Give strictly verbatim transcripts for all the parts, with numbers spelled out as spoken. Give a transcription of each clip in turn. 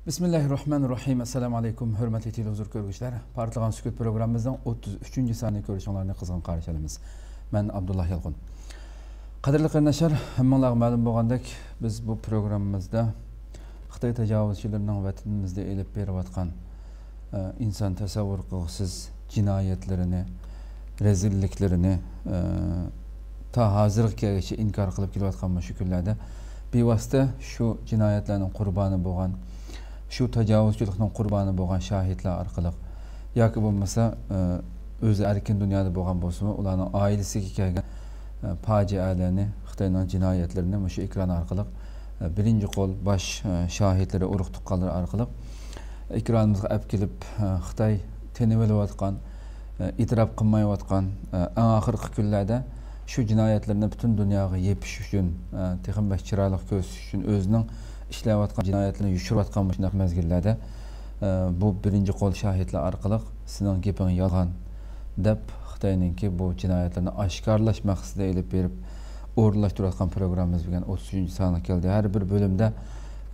بىسمىللاھىررەھمانىررەھىم. ئەسسالامۇ ئەلەيكۇم، ھۆرمەتلىك تېلېۋىزور كۆرگۈچىلەر. پارتلىغان سۈكۈت پروگراممىمىزنىڭ ئوتتۇز ئۈچىنچى سانىنى كۆرۈشۈڭلارنى قىزغىن قارشى ئالىمىز. مەن ئابدۇللا يالقۇن. قەدىرلىك قېرىنداشلار، ھەممىڭلارغا مەلۇم بولغاندەك، بىز بۇ پروگراممىمىزدا خىتاي تاجاۋۇزچىلىرىنىڭ ۋەتىنىمىزدە ئېلىپ بېرىۋاتقان، ئە، ئىنسان تەسەۋۋۇر قىلغۇسىز جىنايەتلىرىنى، رەزىللىكلىرىنى، ئە، تا ھازىرغا كەلگۈچە ئىنكار قىلىپ كېلىۋاتقان مۇشۇ كۈنلەردە بىۋاسىتە شۇ جىنايەتلەرنىڭ قۇربانى بولغان، شۇ تاجاۋۇزچىلىقنىڭ قۇربانى بولغان شاھىتلار ئارقىلىق ياكى بولمىسا، ئە، ئۆزى ئەركىن دۇنيادا بولغان بولسىمۇ، ئۇلارنىڭ ئائىلىسىگە كەلگەن، ئە، پاجىئەلەرنى خىتاينىڭ جىنايەتلىرىنى مۇشۇ ئېكران ئارقىلىق، بىرىنچى قول باش شاھىتلىرى، ئۇرۇق تۇغقانلىرى ئارقىلىق ئېكرانىمىزغا ئەپ كېلىپ، خىتاي تېنىۋېلىۋاتقان، ئېتىراپ قىلمايۋاتقان، ئەڭ ئاخىرقى كۈنلەردە شۇ جىنايەتلىرىنى پۈتۈن دۇنياغا يېپىش ئۈچۈن، تېخىمۇ بەك چىرايلىق كۆرسىتىش ئۈچۈن ئۆزىنىڭ ئىشلەۋاتقان جىنايەتلىرىنى يوشۇرۇۋاتقان مۇشۇنداق مەزگىللەردە، بۇ بىرىنچى قول شاھىتلار ئارقىلىق سېنىڭ گېپىڭ يالغان، دەپ، خىتاينىڭكى بۇ جىنايەتلىرىنى ئاشكارىلاش مەقسىتىدە ئېلىپ بېرىپ ئورۇنلاشتۇرۇۋاتقان پروگراممىمىز بۈگۈن ئوتتۇز ئۈچىنچى سانغا كەلدى. ھەر بىر بۆلۈمدە،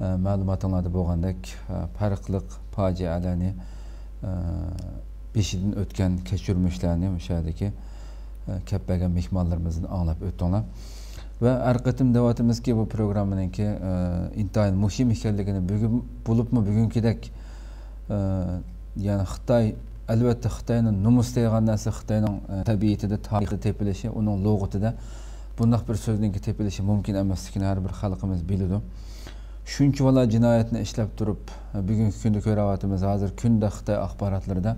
ئە، مەلۇماتىڭلاردا بولغاندەك، ئە، پەرقلىق پاجىئەلەرنى، ئە، بېشىدىن ئۆتكەن كەچۈرمىشلەرنى مۇشۇ يەردىكى، ئە، كەپ بەرگەن مېھمانلىرىمىزدىن ئاڭلاپ ئۆتتۈڭلار. ۋە ھەر قېتىم دەۋاتىمىزكى، بۇ پروگراممىنىڭكى، ئە، ئىنتايىن مۇھىم ئىكەنلىكىنى بۈگۈن، بولۇپمۇ بۈگۈنكىدەك، ئە، يەنى خىتاي، ئەلۋەتتە، خىتاينىڭ نومۇس دەيدىغان نەرسە خىتاينىڭ، ئە، تەبىئىتىدە، تارىخىدا تېپىلىشى، ئۇنىڭ لۇغىتىدە بۇنداق بىر سۆزنىڭكى تېپىلىشى مۇمكىن ئەمەسلىكىنى ھەر بىر خەلقىمىز بىلىدۇ. شۇنچىۋالا جىنايەتنى ئىشلەپ تۇرۇپ، بۈگۈنكى كۈندە كۆرۈۋاتىمىز، ھازىر كۈندە خىتاي ئاخباراتلىرىدا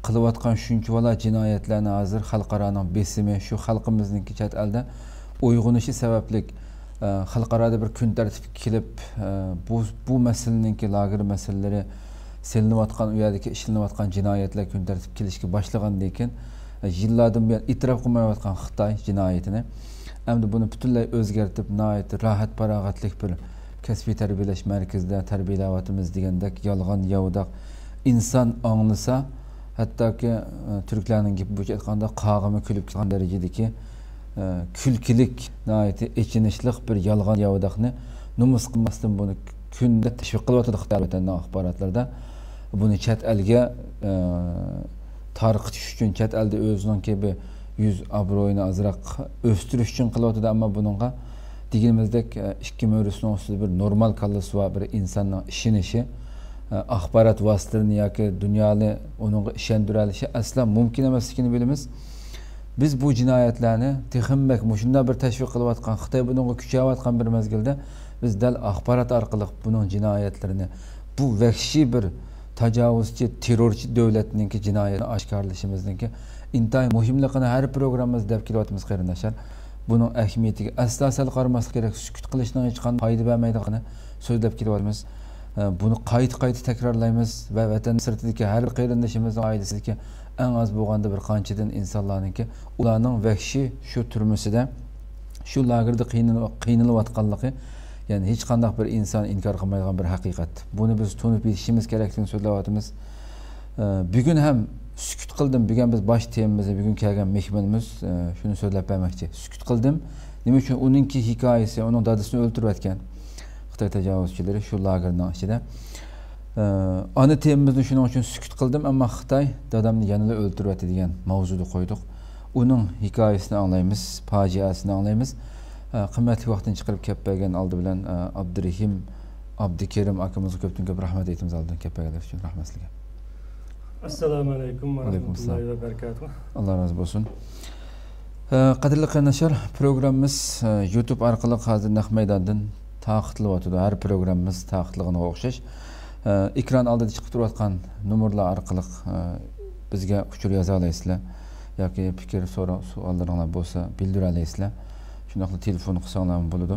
قىلىۋاتقان شۇنچىۋالا جىنايەتلەرنى ھازىر خەلقئارانىڭ بېسىمى، شۇ خەلقىمىزنىڭكى چەت ئەلدە ئويغىنىشى سەۋەبلىك، ئە، خەلقئارادا بىر كۈن تەرتىپكە كېلىپ، ئە، بۇ، بۇ مەسىلىنىڭكى لاگېر مەسىلىلىرى سېلىنىۋاتقان، ئۇ يەردىكى ئىشلىنىۋاتقان جىنايەتلەر كۈن تەرتىپكە كېلىشكە باشلىغاندىن كېيىن، ئە، يىللاردىن بۇيان ئېتىراپ قىلمايۋاتقان خىتاي جىنايىتىنى، ئەمدى بۇنى پۈتۈنلەي ئۆزگەرتىپ، ناھايىتى راھەت-پاراغەتلىك بىر كەسپىي تەربىيەلەش مەركىزىدە تەربىيەلەۋاتىمىز دېگەندەك يالغان-ياۋىداق، ئىنسان ئاڭلىسا، ھەتتاكى، ئە، تۈركلەرنىڭ گېپى بويىچە ئېيتقاندا، قاغىمۇ كۈلۈپ كېتىدىغان دەرىجىدىكى، ئە، كۈلكىلىك، ناھايىتى ئېچىنىشلىق بىر يالغان-ياۋىداقنى نومۇس قىلماستىن بۇنى كۈندە تەشۋىق قىلىۋاتىدۇ خىتاي ۋەتەننىڭ ئاخباراتلىرىدا. بۇنى چەت ئەلگە، ئە، تارقىتىش ئۈچۈن، چەت ئەلدە ئۆزىنىڭكى بىر يۈز ئابرۇيىنى ئازراق ئۆستۈرۈش ئۈچۈن قىلىۋاتىدۇ، ئەمما بۇنىڭغا دېگىنىمىزدەك، ئە، ئىككى مۈرىسىنىڭ ئۈستىدە بىر نورمال كاللىسى بار بىر ئىنساننىڭ ئىشىنىشى، ئە، ئاخبارات ۋاسىتىلىرىنى ياكى دۇنيانى ئۇنىڭغا ئىشەندۈرەلىشى ئەسلا مۇمكىن ئەمەسلىكىنى بىلىمىز. بىز بۇ جىنايەتلەرنى تېخىمۇ بەك مۇشۇنداق بىر تەشۋىق قىلىۋاتقان، خىتاي بۇنىڭغا كۈچەۋاتقان بىر مەزگىلدە، بىز دەل ئاخبارات ئارقىلىق بۇنىڭ جىنايەتلىرىنى، بۇ ۋەھشىي بىر تاجاۋۇزچى، تېررورچى دۆلەتنىڭكى جىنايىتىنى ئاشكارىلىشىمىزنىڭكى ئىنتايىن مۇھىملىقىنى ھەر پروگراممىمىزدا دەپ كېلىۋاتىمىز، قېرىنداشلار. بۇنىڭ ئەھمىيىتىگە ئەسلا سەل قارىماسلىق كېرەك. سۈكۈت قىلىشنىڭ ھېچقانداق پايدا بەرمەيدىغانلىقىنى سۆزلەپ كېلىۋاتىمىز. ئە، بۇنى قايتا-قايتا تەكرارلايمىز ۋە ۋەتەن سىرتىدىكى ھەر بىر قېرىندىشىمىزنىڭ ئائىلىسىدىكى ئەڭ ئاز بولغاندا بىر قانچىدىن ئىنسانلارنىڭكى ئۇلارنىڭ ۋەھشىي شۇ تۈرمىسىدە، شۇ لاگېردا قىينىلىۋ-، قىينىلىۋاتقانلىقى، يەنى ھېچقانداق بىر ئىنسان ئىنكار قىلمايدىغان بىر ھەقىقەت. بۇنى بىز تونۇپ يېتىشىمىز كېرەكلىكىنى سۆزلەۋاتىمىز. ئە، بۈگۈن ھەم سۈكۈت قىلدىم. بۈگۈن بىز باش تېمىمىزدا بۈگۈن كەلگەن مېھمىنىمىز، ئە، شۇنى سۆزلەپ بەرمەكچى. سۈكۈت قىلدىم. نېمە ئۈچۈن؟ ئۇنىڭكى ھېكايىسى، ئۇنىڭ دادىسىنى ئۆلتۈرۈۋەتكەن خىتاي تاجاۋۇزچىلىرى شۇ لاگېرنىڭ ئىچىدە. ئە، ئانا تېمىمىزنى شۇنىڭ ئۈچۈن سۈكۈت قىلدىم، ئەمما خىتاي دادامنى يەنىلا ئۆلتۈرۈۋەتتى دېگەن ماۋزۇدا قويدۇق. ئۇنىڭ ھېكايىسىنى ئاڭلايمىز، پاجىئەسىنى ئاڭلايمىز. ئە، قىممەتلىك ۋاقتىنى چىقىرىپ كەپ بەرگەن ئالدى بىلەن، ئە، ئابدۇرېھىم ئابدۇكېرىم ئاكىمىزغا كۆپتىن كۆپ رەھمەت ئېيتىمىز ئالدىن كەپ بەرگەنلىكى ئۈچۈن. رەھمەت سىزگە. ئەسسالامۇ ئەلەيكۇم ۋە رەھمەتۇللاھى ۋە بەرىكاتۇھ. ئاللا رازى بولسۇن. ئە، قەدىرلىك قېرىنداشلار، پروگراممىمىز، ئە، يۇتۇب ئارقىلىق ھازىر نەق مەيداندىن تارقىتىلىۋاتىدۇ. ھەر پروگراممىمىز تارقىتىلغىنىغا ئوخشاش. ئە، ئېكران ئالدىدا چىقىپ تۇرۇۋاتقان نومۇرلار ئارقىلىق، ئە، بىزگە ئۇچۇر يازالايسىلەر. ياكى پىكىر، سورا-، سوئاللىرىڭلار بولسا بىلدۈرەلەيسىلەر. شۇنداقلا تېلېفون قىلساڭلارمۇ بولىدۇ.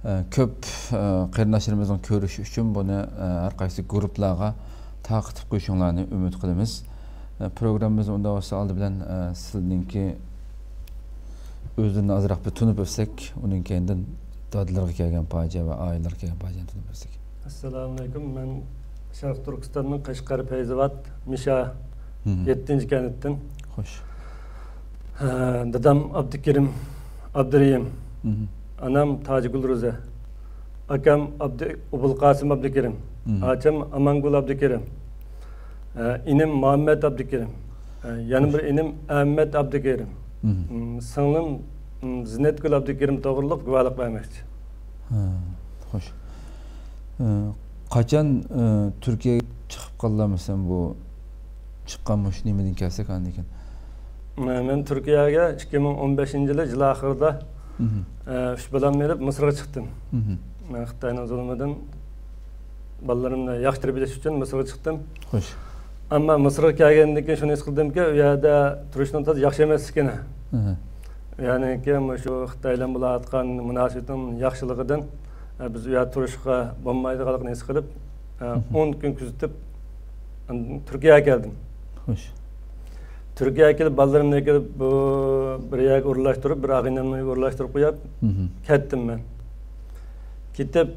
ئە، كۆپ، ئە، قېرىنداشلىرىمىزنىڭ كۆرۈشى ئۈچۈن بۇنى، ئە، ھەر قايسى گۇرۇپپىلارغا تارقىتىپ قويۇشۇڭلارنى ئۈمىد قىلىمىز. ئە، پروگراممىمىزنى ئۇنداق بولسا ئالدى بىلەن، ئە، سىلىنىڭكى ئۆزلىرىنى ئازراق بىر تونۇپ ئۆتسەك، ئۇنىڭ كەينىدىن دادىلىرىغا كەلگەن پاجىئە ۋە ئائىلىلىرىغا كەلگەن پاجىئەنى تونۇپ ئۆتسەك. ئەسسالامۇئەلەيكۇم، مەن شەرقىي تۈركىستاننىڭ قەشقەر پەيزىۋات مىشا مم. يەتتىنچى كەنتتىن. خوش. ھە، دادام ئابدۇكېرىم ئابدۇرېھىم، مم. ئانام تاجىگۈل روزا. ئاكام ئابدۇ-، ئوبۇلقاسىم ئابدۇكېرىم، مم. ئاچام ئامانگۈل ئابدۇكېرىم، ئە، ئىنىم مۇھەممەت ئابدۇكېرىم، ئە، يەنە بىر ئىنىم ئەمەت ئابدۇكېرىم. مم. مم، سىڭلىم، مم، زىننەتگۈل ئابدۇكېرىم توغرۇلۇق گۇۋاھلىق بەرمەكچى. ھە، خوش. ئە، قاچان، ئە، تۈركىيەگە چىقىپ قالدىلا، مەسىلەن، بۇ چىققان مۇشۇ نېمىدىن كەلسەك، ئاندىن كېيىن؟ مەن تۈركىيەگە ئىككى مىڭ ئون بەشىنچى يىلى، يىل ئاخىرىدا، مم. ئە، ئۈچ بالامنى ئېلىپ مىسىرغا چىقتىم. مم. مەن خىتاينىڭ زۇلۇمىدىن بالىلىرىمنى ياخشى تەربىيەلەش ئۈچۈن مىسىرغا چىقتىم. خوش. ئەمما مىسىرغا كەلگەندىن كېيىن شۇنى ھېس قىلدىمكى، ئۇ يەردە تۇرۇشنىڭ تازا ياخشى ئەمەسلىكىنى. مم. يەنىكى مۇشۇ خىتاي بىلەن بولۇۋاتقان مۇناسىۋىتىنىڭ ياخشىلىقىدىن، ئە، بىز ئۇ يەردە تۇرۇشقا بولمايدىغانلىقىنى ھېس قىلىپ، ئە، مم. ئون كۈن كۆزىتىپ، ئاندىن تۈركىيەگە كەلدىم. خوش. تۈركىيەگە كېلىپ، بالىلىرىمنى كېلىپ، بۇ بىر يەرگە ئورۇنلاشتۇرۇپ، بىر ئاغىنەمنى ئورۇنلاشتۇرۇپ قويۇپ، مم. كەتتىم مەن. كېتىپ،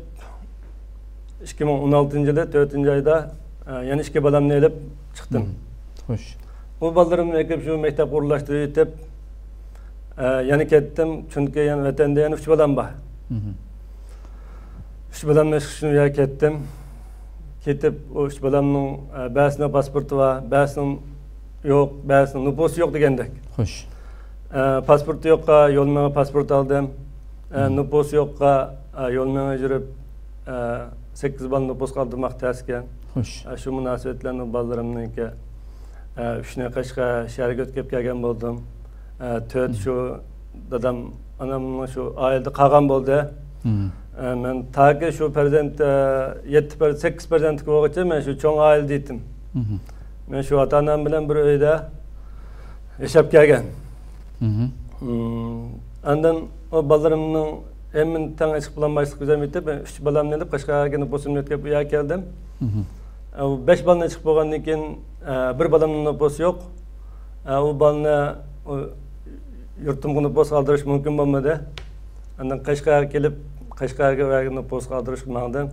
ئىككى مىڭ ئون ئالتىنچى يىلى تۆتىنچى ئايدا، ئە، يەنە ئىككى بالامنى ئېلىپ چىقتىم. مم. خوش. ئۇ بالىلىرىمنى ئەكىرىپ شۇ مەكتەپكە ئورۇنلاشتۇرۇۋېتىپ، ئە، يەنە كەتتىم. چۈنكى يەنە ۋەتەندە يەنە ئۈچ بالام بار. مم. ئۈچ بالامنى ئېلىش ئۈچۈن ئۇ يەرگە كەتتىم. كېتىپ، ئۇ ئۈچ بالامنىڭ، ئە، بەزىسىنىڭ پاسپورتى بار، بەزىسىنىڭ يوق، بەزىسىنىڭ نوپۇسى يوق دېگەندەك. خوش. ئە، پاسپورتى يوققا يول مېڭىپ پاسپورت ئالدىم. ئە، مم. نوپۇسى يوققا، ئە، يول مېڭىپ يۈرۈپ، ئە، سەككىز بالىنى نوپۇسقا ئالدۇرماق تەسكەن. خوش. ئە، شۇ مۇناسىۋەت بىلەن ئۇ بالىلىرىمنىڭكى، ئە، ئۈچنى قەشقەر شەھەرگە ئۆتكۈزۈپ كەلگەن بولدۇم. ئە، تۆت مم. شۇ دادام، ئانامنىڭ شۇ ئائىلىدە قالغان بولدى. مم. ئە، مەن تاكى شۇ پەرزەنت، ئە، يەتتە پەر-، سەككىز پەرزەنتلىك بولغۇچە مەن شۇ چوڭ ئائىلىدە يېتىم. مم. مەن شۇ ئاتا-ئانام بىلەن بىر ئۆيدە ياشاپ كەلگەن. مم. مم، ئاندىن ئۇ بالىلىرىمنىڭ ھەممىنى تەڭ ئېچىق بولالماسلىق كۆزەم يېتىپ، مەن ئۈچ بالامنى ئېلىپ قەشقەرگە نوپۇسۇمنى يۆتكەپ بۇ يەرگە كەلدىم. مم. ئە، ئۇ بەش بالىنى ئېچىق بولغاندىن كېيىن، ئە، بىر بالامنىڭ نوپۇسى يوق. ئە، ئۇ بالىنى ئۇ يۇرتۇمغا نوپۇسقا ئالدۇرۇش مۇمكىن بولمىدى. ئاندىن قەشقەرگە كېلىپ، قەشقەرگە ئۇ يەرگە نوپۇسقا ئالدۇرۇشقا ماڭدىم.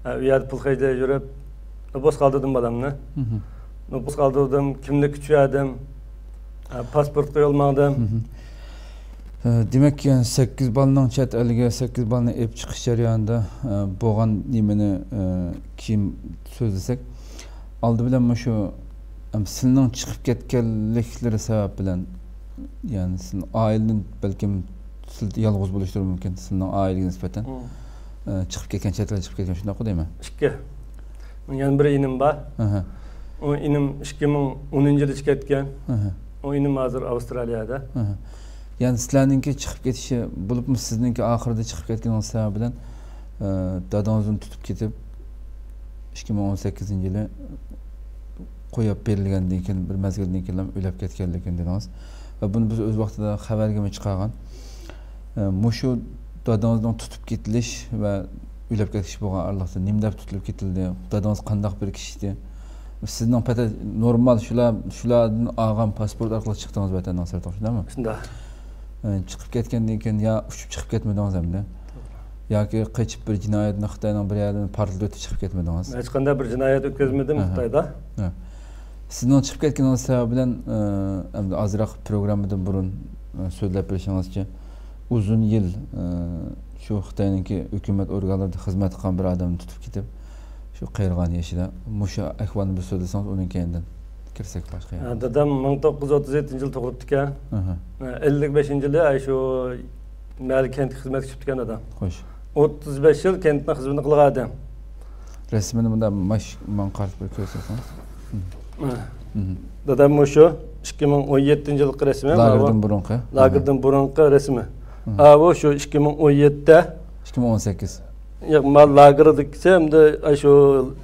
ئە، ئۇ يەردە پۇل خەجلەپ يۈرۈپ، نوپۇسقا ئالدۇردۇم بالامنى. مم. نوپۇسقا ئالدۇردۇم، كىملىككە چۈشۈردۈم، ئە، پاسپورتقا يول ماڭدىم. مم. ئە، دېمەك، يەنى سەككىز بالىنىڭ چەت ئەلگە، سەككىز بالىنى ئېلىپ چىقىش جەريانىدا، ئە، بولغان نېمىنى، ئە، كېيىن سۆزلىسەك، ئالدى بىلەن مۇشۇ، ئەم، سىلىنىڭ چىقىپ كەتكەنلىكلىرى سەۋەب بىلەن، يەنى سىلىنىڭ ئائىلىدىن بەلكىم سىز يالغۇز بولۇشلىرى مۇمكىن، سىلىنىڭ ئائىلىگە نىسبەتەن. مم. ئە، چىقىپ كەتكەن، چەت ئەلگە چىقىپ كەتكەن، شۇنداققۇ دەيمەن؟ ئىككى. يەنە بىر ئىنىم بار. ئەھە. ئۇ ئىنىم ئىككى مىڭ ئونىنچى يىلى كەتكەن. ئەھە. ئۇ ئىنىم ھازىر ئاۋسترالىيەدە. ئەھە. يەنى سىلەرنىڭكى چىقىپ كېتىشى، بولۇپمۇ سىزنىڭكى ئاخىرىدا چىقىپ كەتكىنىڭىز سەۋەبى بىلەن، ئە، دادىڭىزنى تۇتۇپ كېتىپ، ئىككى مىڭ ئون سەككىزىنچى يىلى قويۇپ بېرىلگەندىن كېيىن، بىر مەزگىلدىن كېيىن ئۆلۈپ كەتكەنلىكىنى دېدىڭىز. ۋە بۇنى بىز ئۆز ۋاقتىدا خەۋەرگىمۇ چىقارغان. ئە، مۇشۇ دادىڭىزنىڭ تۇتۇپ كېتىلىش ۋە ئۆلۈپ كېتىش بولغان ئارىلىقتا نېمە دەپ تۇتۇلۇپ كېتىلدى؟ دادىڭىز قانداق بىر كىشى ئىدى؟ سىزنىڭ پەقەت نورمال شۇلار، شۇلاردىن ئالغان پاسپورت ئارقىلىق چىقتىڭىز ۋەتەننىڭ سىرتىغا، شۇنداقمۇ؟ شۇنداق. ئە، چىقىپ كەتكەندىن كېيىن يا ئۇچۇپ چىقىپ كەتمىدىڭىز ئەمدى؟ توغرا. ياكى قېچىپ بىر جىنايەتنى خىتاينىڭ بىر يەرىدىن پارتلىتىپ چىقىپ كەتمىدىڭىز؟ ھېچقانداق بىر جىنايەت ئۆتكۈزمىدىم ئەھە. خىتايدا. ھە. سىزنىڭ چىقىپ كەتكىنىڭىز سەۋەبى بىلەن، ئە، ئەمدى ئازراق پروگراممىدىن بۇرۇن، ئە، سۆزلەپ بېرىشىڭىزچە، ئۇزۇن يىل، ئە، شۇ خىتاينىڭكى ھۆكۈمەت ئورگانلىرىدا خىزمەت قىلغان بىر ئادەمنى تۇتۇپ كېتىپ، شۇ قېرىغان يېشىدا. مۇشۇ ئەھۋالنى بىر سۆزلىسىڭىز، ئۇنىڭ كەينىدىن كىرسەك باشقا يەرگە. ھە، دادام مىڭ توققۇز يۈز ئوتتۇز يەتتىنچى يىلى تۇغۇلۇپتىكەن. ئەھە. ئەللىك بەشىنچى يىلى، ئاي، شۇ مەھەللە كەنتكە خىزمەتكە چىقىپتىكەن دادام. خوش. ئوتتۇز بەش يىل كەنتنىڭ خىزمىتىنى قىلغان ئادەم. رەسىمىنى مۇنداق ماش-، ماڭا قارىتىپ بىر كۆرسەتسىڭىز. ھە. مم. دادام مۇشۇ ئىككى مىڭ ئون يەتتىنچى يىلقى رەسىمى. لاگېردىن بۇرۇنقى. لاگېردىن بۇرۇنقى رەسىمى. مم. ئاۋۇ شۇ ئىككى مىڭ ئون يەتتە. ئىككى مىڭ ئون سەككىز. ياق، ما لاگېردىكىسى ئەمدى، ئاي، شۇ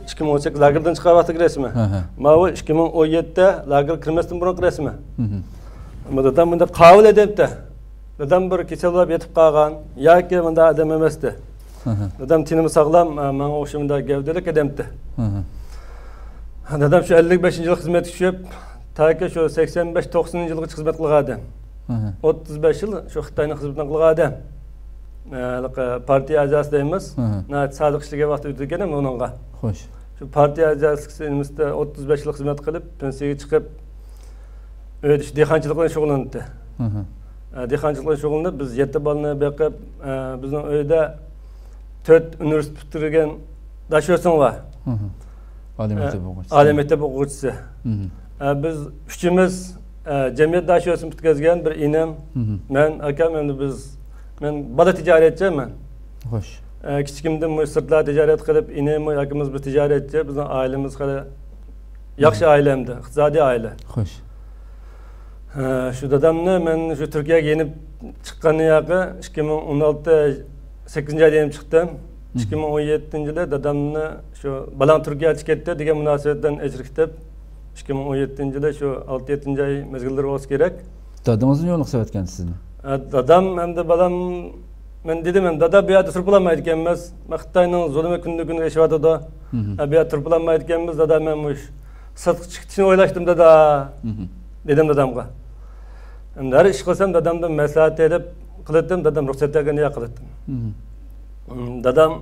ئىككى مىڭ ئون سەككىز لاگېردىن چىققان ۋاقتىدىكى رەسىمى. ھە، ھە. ماۋۇ ئىككى مىڭ ئون يەتتە لاگېرغا كىرمەستىن بۇرۇنقى رەسىمى. مم. ئەمما دادام بۇنداق قاۋۇل ئادەمتى. دادام بىر كېسەل بولۇپ يېتىپ قالغان ياكى مۇنداق ئادەم ئەمەستى. ھە، ھە. دادام تېنىمۇ ساغلام، ماڭا ئوخشاش مۇنداق گەۋدىلىك ئادەمتى. ھە، ھە. دادام شۇ ئەللىك بەشىنچى يىل خىزمەتكە چۈشۈپ، تاكى شۇ سەكسەن بەش، توقسىنىنچى يىلغىچە خىزمەت قىلغان ئادەم. ھە، ھە. ئوتتۇز بەش يىل شۇ خىتاينىڭ خىزمىتىنى قىلغان ئادەم. ھېلىقى پارتىيە ئەزاسى دەيمىز. ھە، ھە. ناھايىتى سادىق ئىشلىگەن ۋاقتى ئۆتىدىكەن ئۇنىڭغا. خوش. شۇ پارتىيە ئەزاسى نېمىسىدە ئوتتۇز بەش يىل خىزمەت قىلىپ، پېنسىيەگە چىقىپ، ئۆيدە شۇ دېھقانچىلىق بىلەن شۇغۇللىناتتى. ھە، ھە. ئە، دېھقانچىلىق بىلەن شۇغۇللىنىپ، بىز يەتتە بالىنى بېقىپ، ئە، بىزنىڭ ئۆيدە تۆت ئۇنىۋېرسىتېت پۈتتۈرگەن داشۆسۈڭ بار. مھم. ئالىي مەكتەپ ئە، ئوقۇغۇچىسى. ئالىي مەكتەپ ئوقۇغۇچىسى. مھم. ئە، بىز ئۈچىمىز، ئە، جەمئىيەت داشۆسىنى پۈتكۈزگەن بىر ئىنىم، مھم. مەن، ئاكام، ئەمدى بىز، مەن بالا تىجارەتچى مەن. خوش. ئە، كىچىكىمدىن مۇشۇ سىرتلاردا تىجارەت قىلىپ، ئىنىم، ئاكىمىز بىر تىجارەتچى، بىزنىڭ ئائىلىمىز خېلى ياخشى ئائىلە ئەمدى، ئىقتىسادىي ئائىلە. خوش. ھە، شۇ دادامنى مەن شۇ تۈركىيەگە يېنىپ چىققاندىن ياقى ئىككى مىڭ ئون ئالتە سەككىزىنچى ئايدا يېنىپ چىقتىم. مھم. ئىككى مىڭ ئون يەتتىنچى يىلى دادامنى شۇ بالاڭ تۈركىيەگە چىقىپ كەتتى دېگەن مۇناسىۋەت بىلەن ئەجرىتىپ، ئىككى مىڭ ئون يەتتىنچى يىلى شۇ ئالتە يەتتىنچى ئاي مەزگىللىرى بولسا كېرەك. دادىڭىزمۇ يولغا سېلىۋەتكەن سىزنى؟ ھە، دادام ئەمدى بالام، مەن دېدىم، ئەمدى دادا بۇ يەردە تۇرۇپ بولالمايدىكەنمىز. خىتاينىڭ زۇلۇمى كۈندىن كۈنگە ئېشىۋاتىدۇ. مھم. ھە، بۇ يەردە تۇرۇپ بولالمايدىكەنمىز، دادا، مەن مۇشۇ سىرتقا چىقىشنى ئويلاشتىم، دادا، مھم. دېدىم دادامغا. ئەمدى ھەر ئىش قىلسام، دادامدىن مەسلىھەت ئېلىپ قىلاتتىم، دادام رۇخسەت بەرگەندە ياق قىلاتتىم. مھم. دادام،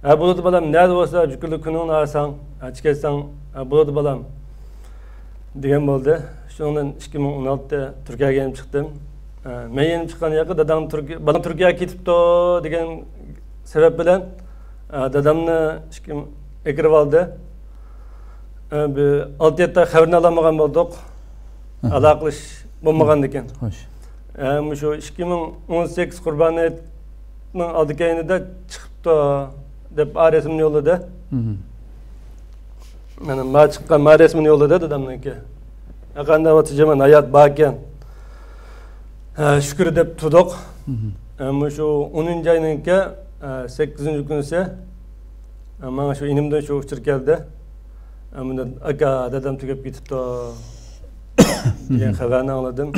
ھە، بولىدۇ بالام، نەدە بولسا، جۈكۈلۈك كۈنۈڭنى ئالساڭ، ھە، چىقىسەن، ھە، بولىدۇ بالام، دېگەن بولدى. شۇنىڭدىن ئىككى مىڭ ئون ئالتە تۈركىيەگە يېنىپ چىقتىم. ھە، مەن يېنىپ چىققان ياقى دادام تۈركىيە، بالام تۈركىيەگە كېتىپتۇ دېگەن سەۋەب بىلەن، ھە، دادامنى ئىككى، ئەكىرىپ ئالدى. ھە، بىر ئالتە يەتتە ئاي خەۋىرىنى ئالالمىغان بولدۇق. ئالاقىلىشىش بولمىغاندىكىن. خوش. ھە، مۇشۇ ئىككى مىڭ ئون سەككىز قۇربان ھېيتنىڭ ئالدى كەينىدە چىقىپتۇ دەپ، ئا، رەسىمنى يوللىدى. مھم. مانا، ما چىققان، ما رەسىمنى يوللىدى دادامنىڭكى. ھە، قانداق، جامان ھايات باركەن. ھە، شۈكۈر دەپ تۇردۇق. مھم. ھە، مۇشۇ ئونىنچى ئاينىڭكى، ھە، سەككىزىنچى كۈنىسى، ھە، ماڭا شۇ ئىنىمدىن شۇ ئۇچۇر كەلدى. ھە، مۇنداق، ئاكا، دادام تۈگەپ كېتىپتۇ دېگەن خەۋەرنى ئاڭلىدىم.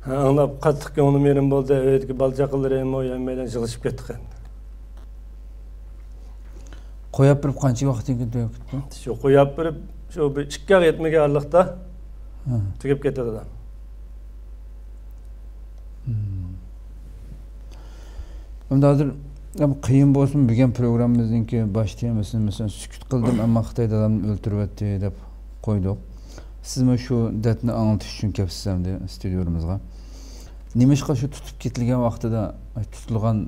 ھە، ئاڭلاپ قاتتىق كۆڭلۈم يېرىم بولدى. ئۆيدىكى بالا چاقىلىرىمۇ ھەممەيلەن يىغلىشىپ كەتتۇق ئەمدى. قويۇپ بېرىپ قانچە ۋاقىتتىن كېيىن تۈگەپ كېتىپتۇ؟ شۇ قويۇپ بېرىپ، شۇ بىر ئىككى ئاي يەتمىگەن ئارىلىقتا ھە. تۈگەپ كەتتى دادام. مم. ئەمدى ھازىر، ئەم، قىيىن بولسىمۇ، بۈگۈن پروگراممىمىزنىڭكى باش تېمىسىنى، مەسىلەن، سۈكۈت قىلدىم، ئەمما خىتاي دادامنى ئۆلتۈرۈۋەتتى دەپ قويدۇق. سىزمۇ شۇ دەردنى ئاڭلىتىش ئۈچۈن كەپسىز ئەمدى ستۇدىيومىزغا. نېمىشقا شۇ تۇتۇپ كېتىلگەن ۋاقتىدا، تۇتۇلغان،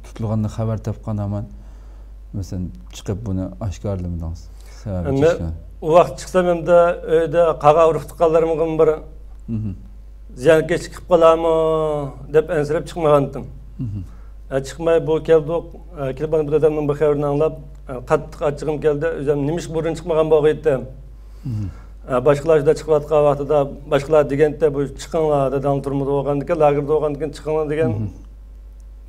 تۇتۇلغاندىن خەۋەر تاپقان ھامان، مەسىلەن، چىقىپ بۇنى ئاشكارىلىمىدىڭىز؟ سەۋەبى ئەمدى چىشكە. ئۇ ۋاقىت چىقسام، ئەمدى ئۆيدە قالغان ئۇرۇق تۇغقانلىرىمغىمۇ بىر مھم. زىيانكەشلىك قىلىپ قالارمۇ دەپ ئەنسىرەپ چىقمىغانتىم. مھم. ئە، چىقماي بۇ كەلدۇق. ئە، كېلىپ ئانا بۇ دادامنىڭ بۇ خەۋىرىنى ئاڭلاپ، ئە، قاتتىق ئاچچىقىم كەلدى. ئۆزۈم نېمىشقا بۇرۇن چىقمىغان بولغىيتتىم. مھم. ئە، باشقىلار شۇنداق چىقىۋاتقان ۋاقتىدا باشقىلار دېگەنتى، بۇ چىقىڭلار، داداڭ تۈرمىدە بولغاندىكىن، لاگېردا بولغاندىكىن چىقىڭلار دېگەن مھم.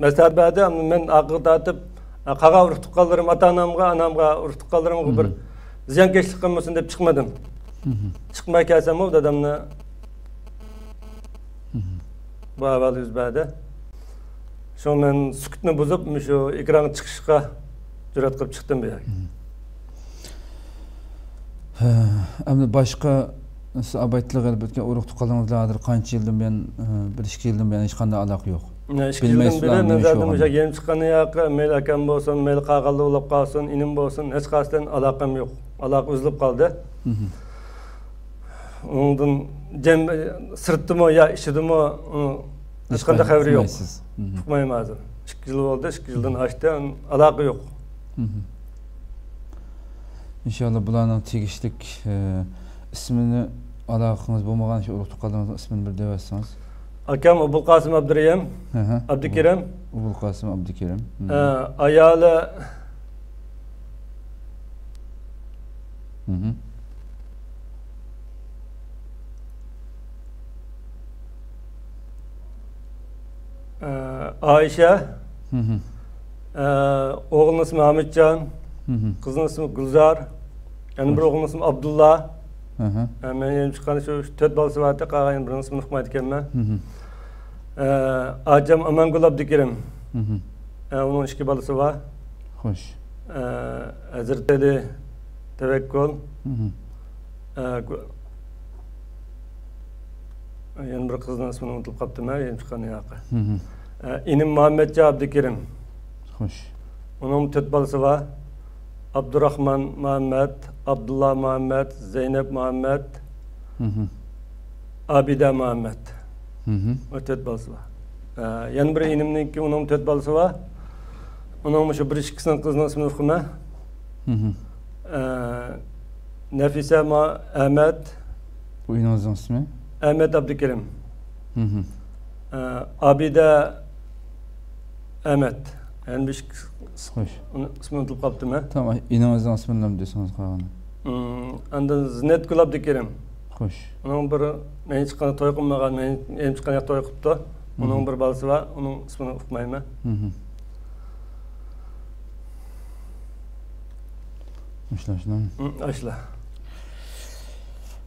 مەسلىھەت بەردى. ئەمما مەن ئارقىغا تارتىپ، ئە، قالغان ئۇرۇق تۇغقانلىرىم، ئاتا-ئانامغا، ئانامغا، ئۇرۇق تۇغقانلىرىمغا بىر مھم. زىيانكەشلىك قىلمىسۇن دەپ چىقمىدىم. مھم. چىقماي كەلسەممۇ دادامنى مھم. بۇ ئەھۋال يۈز بەردى. شۇڭا مەن سۈكۈتنى بۇزۇپ، مۇشۇ ئېكرانغا چىقىشقا جۈرئەت قىلىپ چىقتىم بۇ يەرگە. مھم. ھە، ئەمدى باشقا سىز ئابايتىلىق ئېلىپ ئۆتكەن ئۇرۇق تۇغقانلىرىڭىز بىلەن ھازىر قانچە يىلدىن بۇيان، ئە، بىر ئىككى يىلدىن بۇيان ھېچقانداق ئالاقە يوق؟ مانا ئىككى يىلدىن بىلمەيسىزلەر بېرى مەن نېمە ئىش زادى مۇشۇ بولغانلىقىنى؟ يەرگە يېنىپ چىققاندىن ياقى مەيلى ئاكام بولسۇن، مەيلى قالغانلار بولۇپ قالسۇن، ئىنىم بولسۇن، ھېچقايسى بىلەن ئالاقەم يوق. ئالاقە ئۈزۈلۈپ قالدى. مھم. ئۇنىڭدىن جەم-، سىرتتىمۇ يا ئىچىدىمۇ، ئۇ، ھېچقانداق خەۋىرى يوق. ئۇقمايسىز. مھم. ئۇقمايمەن ھازىر. ئىككى يىل بولدى، ئىككى يىلدىن ئاشتى، ئالاقە يوق. مھم. ئىنشاللا بۇلارنىڭ تېگىشلىك، ئە، ئىسمىنى، ئالاقىڭىز بولمىغان شۇ ئۇرۇق تۇغقانلىرىڭىزنىڭ ئىسمىنى بىر دەۋەتسىڭىز. ئاكام ئوبۇلقاسىم ئابدۇرېھىم، ئەھە. ئابدۇكېرىم. ئوبۇلقاسىم ئابدۇكېرىم. مھم. ئە، ئايالى مھم. ئە، ئائىشە. مھم. ئە، ئوغلىنىڭ ئىسمى ھامىتجان. مھم. قىزنىڭ ئىسمى گۈلزار. يەنە بىر خوش. ئوغلىنىڭ ئىسمى ئابدۇللا. ئەھە. ئە، مەن يېنىم چىققان شۇ تۆت بالىسى بارتى، قالغان يەنە بىرىنىڭ ئىسمىنى ئۇقمايدىكەنمەن. مھم. ئە، ئاچام ئامانگۈل ئابدۇكېرىم. مھم. ئە، ئۇنىڭ ئىككى بالىسى بار. خوش. ئە، ھەزرىتى ئەلى تەۋەككۈل. مھم. ئە، گۇ-، يەنە بىر قىزنىڭ ئىسمىنى ئۇنتۇپ قاپتىمەن، يېنىپ چىققان ياقى. مھم. ئە، ئىنىم مۇھەممەتجان ئابدۇكېرىم. خوش. ئۇنىڭ تۆت بالىسى بار. ئابدۇراخمان مۇھەممەت، ئابدۇللا مۇھەممەت، زەينەپ مۇھەممەت، مھم. ئابىدە مۇھەممەت. مھم. بۇ تۆت بالىسى بار. ئە، يەنە بىر ئىنىمنىڭكى، ئۇنىڭ تۆت بالىسى بار. ئۇنىڭ مۇشۇ بىر ئىككىسىنىڭ قىزىنىڭ ئىسمىنى ئۇقىمەن. ئە، نەفىسە ما-، ئەمەت. بۇ ئىنىڭىزنىڭ ئىسمى؟ ئەمەت ئابدۇكېرىم. ئە، ئابىدە ئەمەت. يەنە بىر ئىككىسى. خوش. ئۇنىڭ ئىسمىنى ئۇنتۇپ قاپتىمەن. تامام، ئىنىڭىزنىڭ ئىسمىنى دېسىڭىز قالغىنى. ئاندىن زىننەتگۈل ئابدۇكېرىم. خوش. ئۇنىڭ بىر، مەن ھېچقانداق توي قىلمىغان، مەن ھېچقانداق توي قىپتۇ. ئۇنىڭ بىر بالىسى بار، ئۇنىڭ ئىسمىنى ئۇقمايمەن. مۇشۇلار شۇنداق. ئاشۇلار.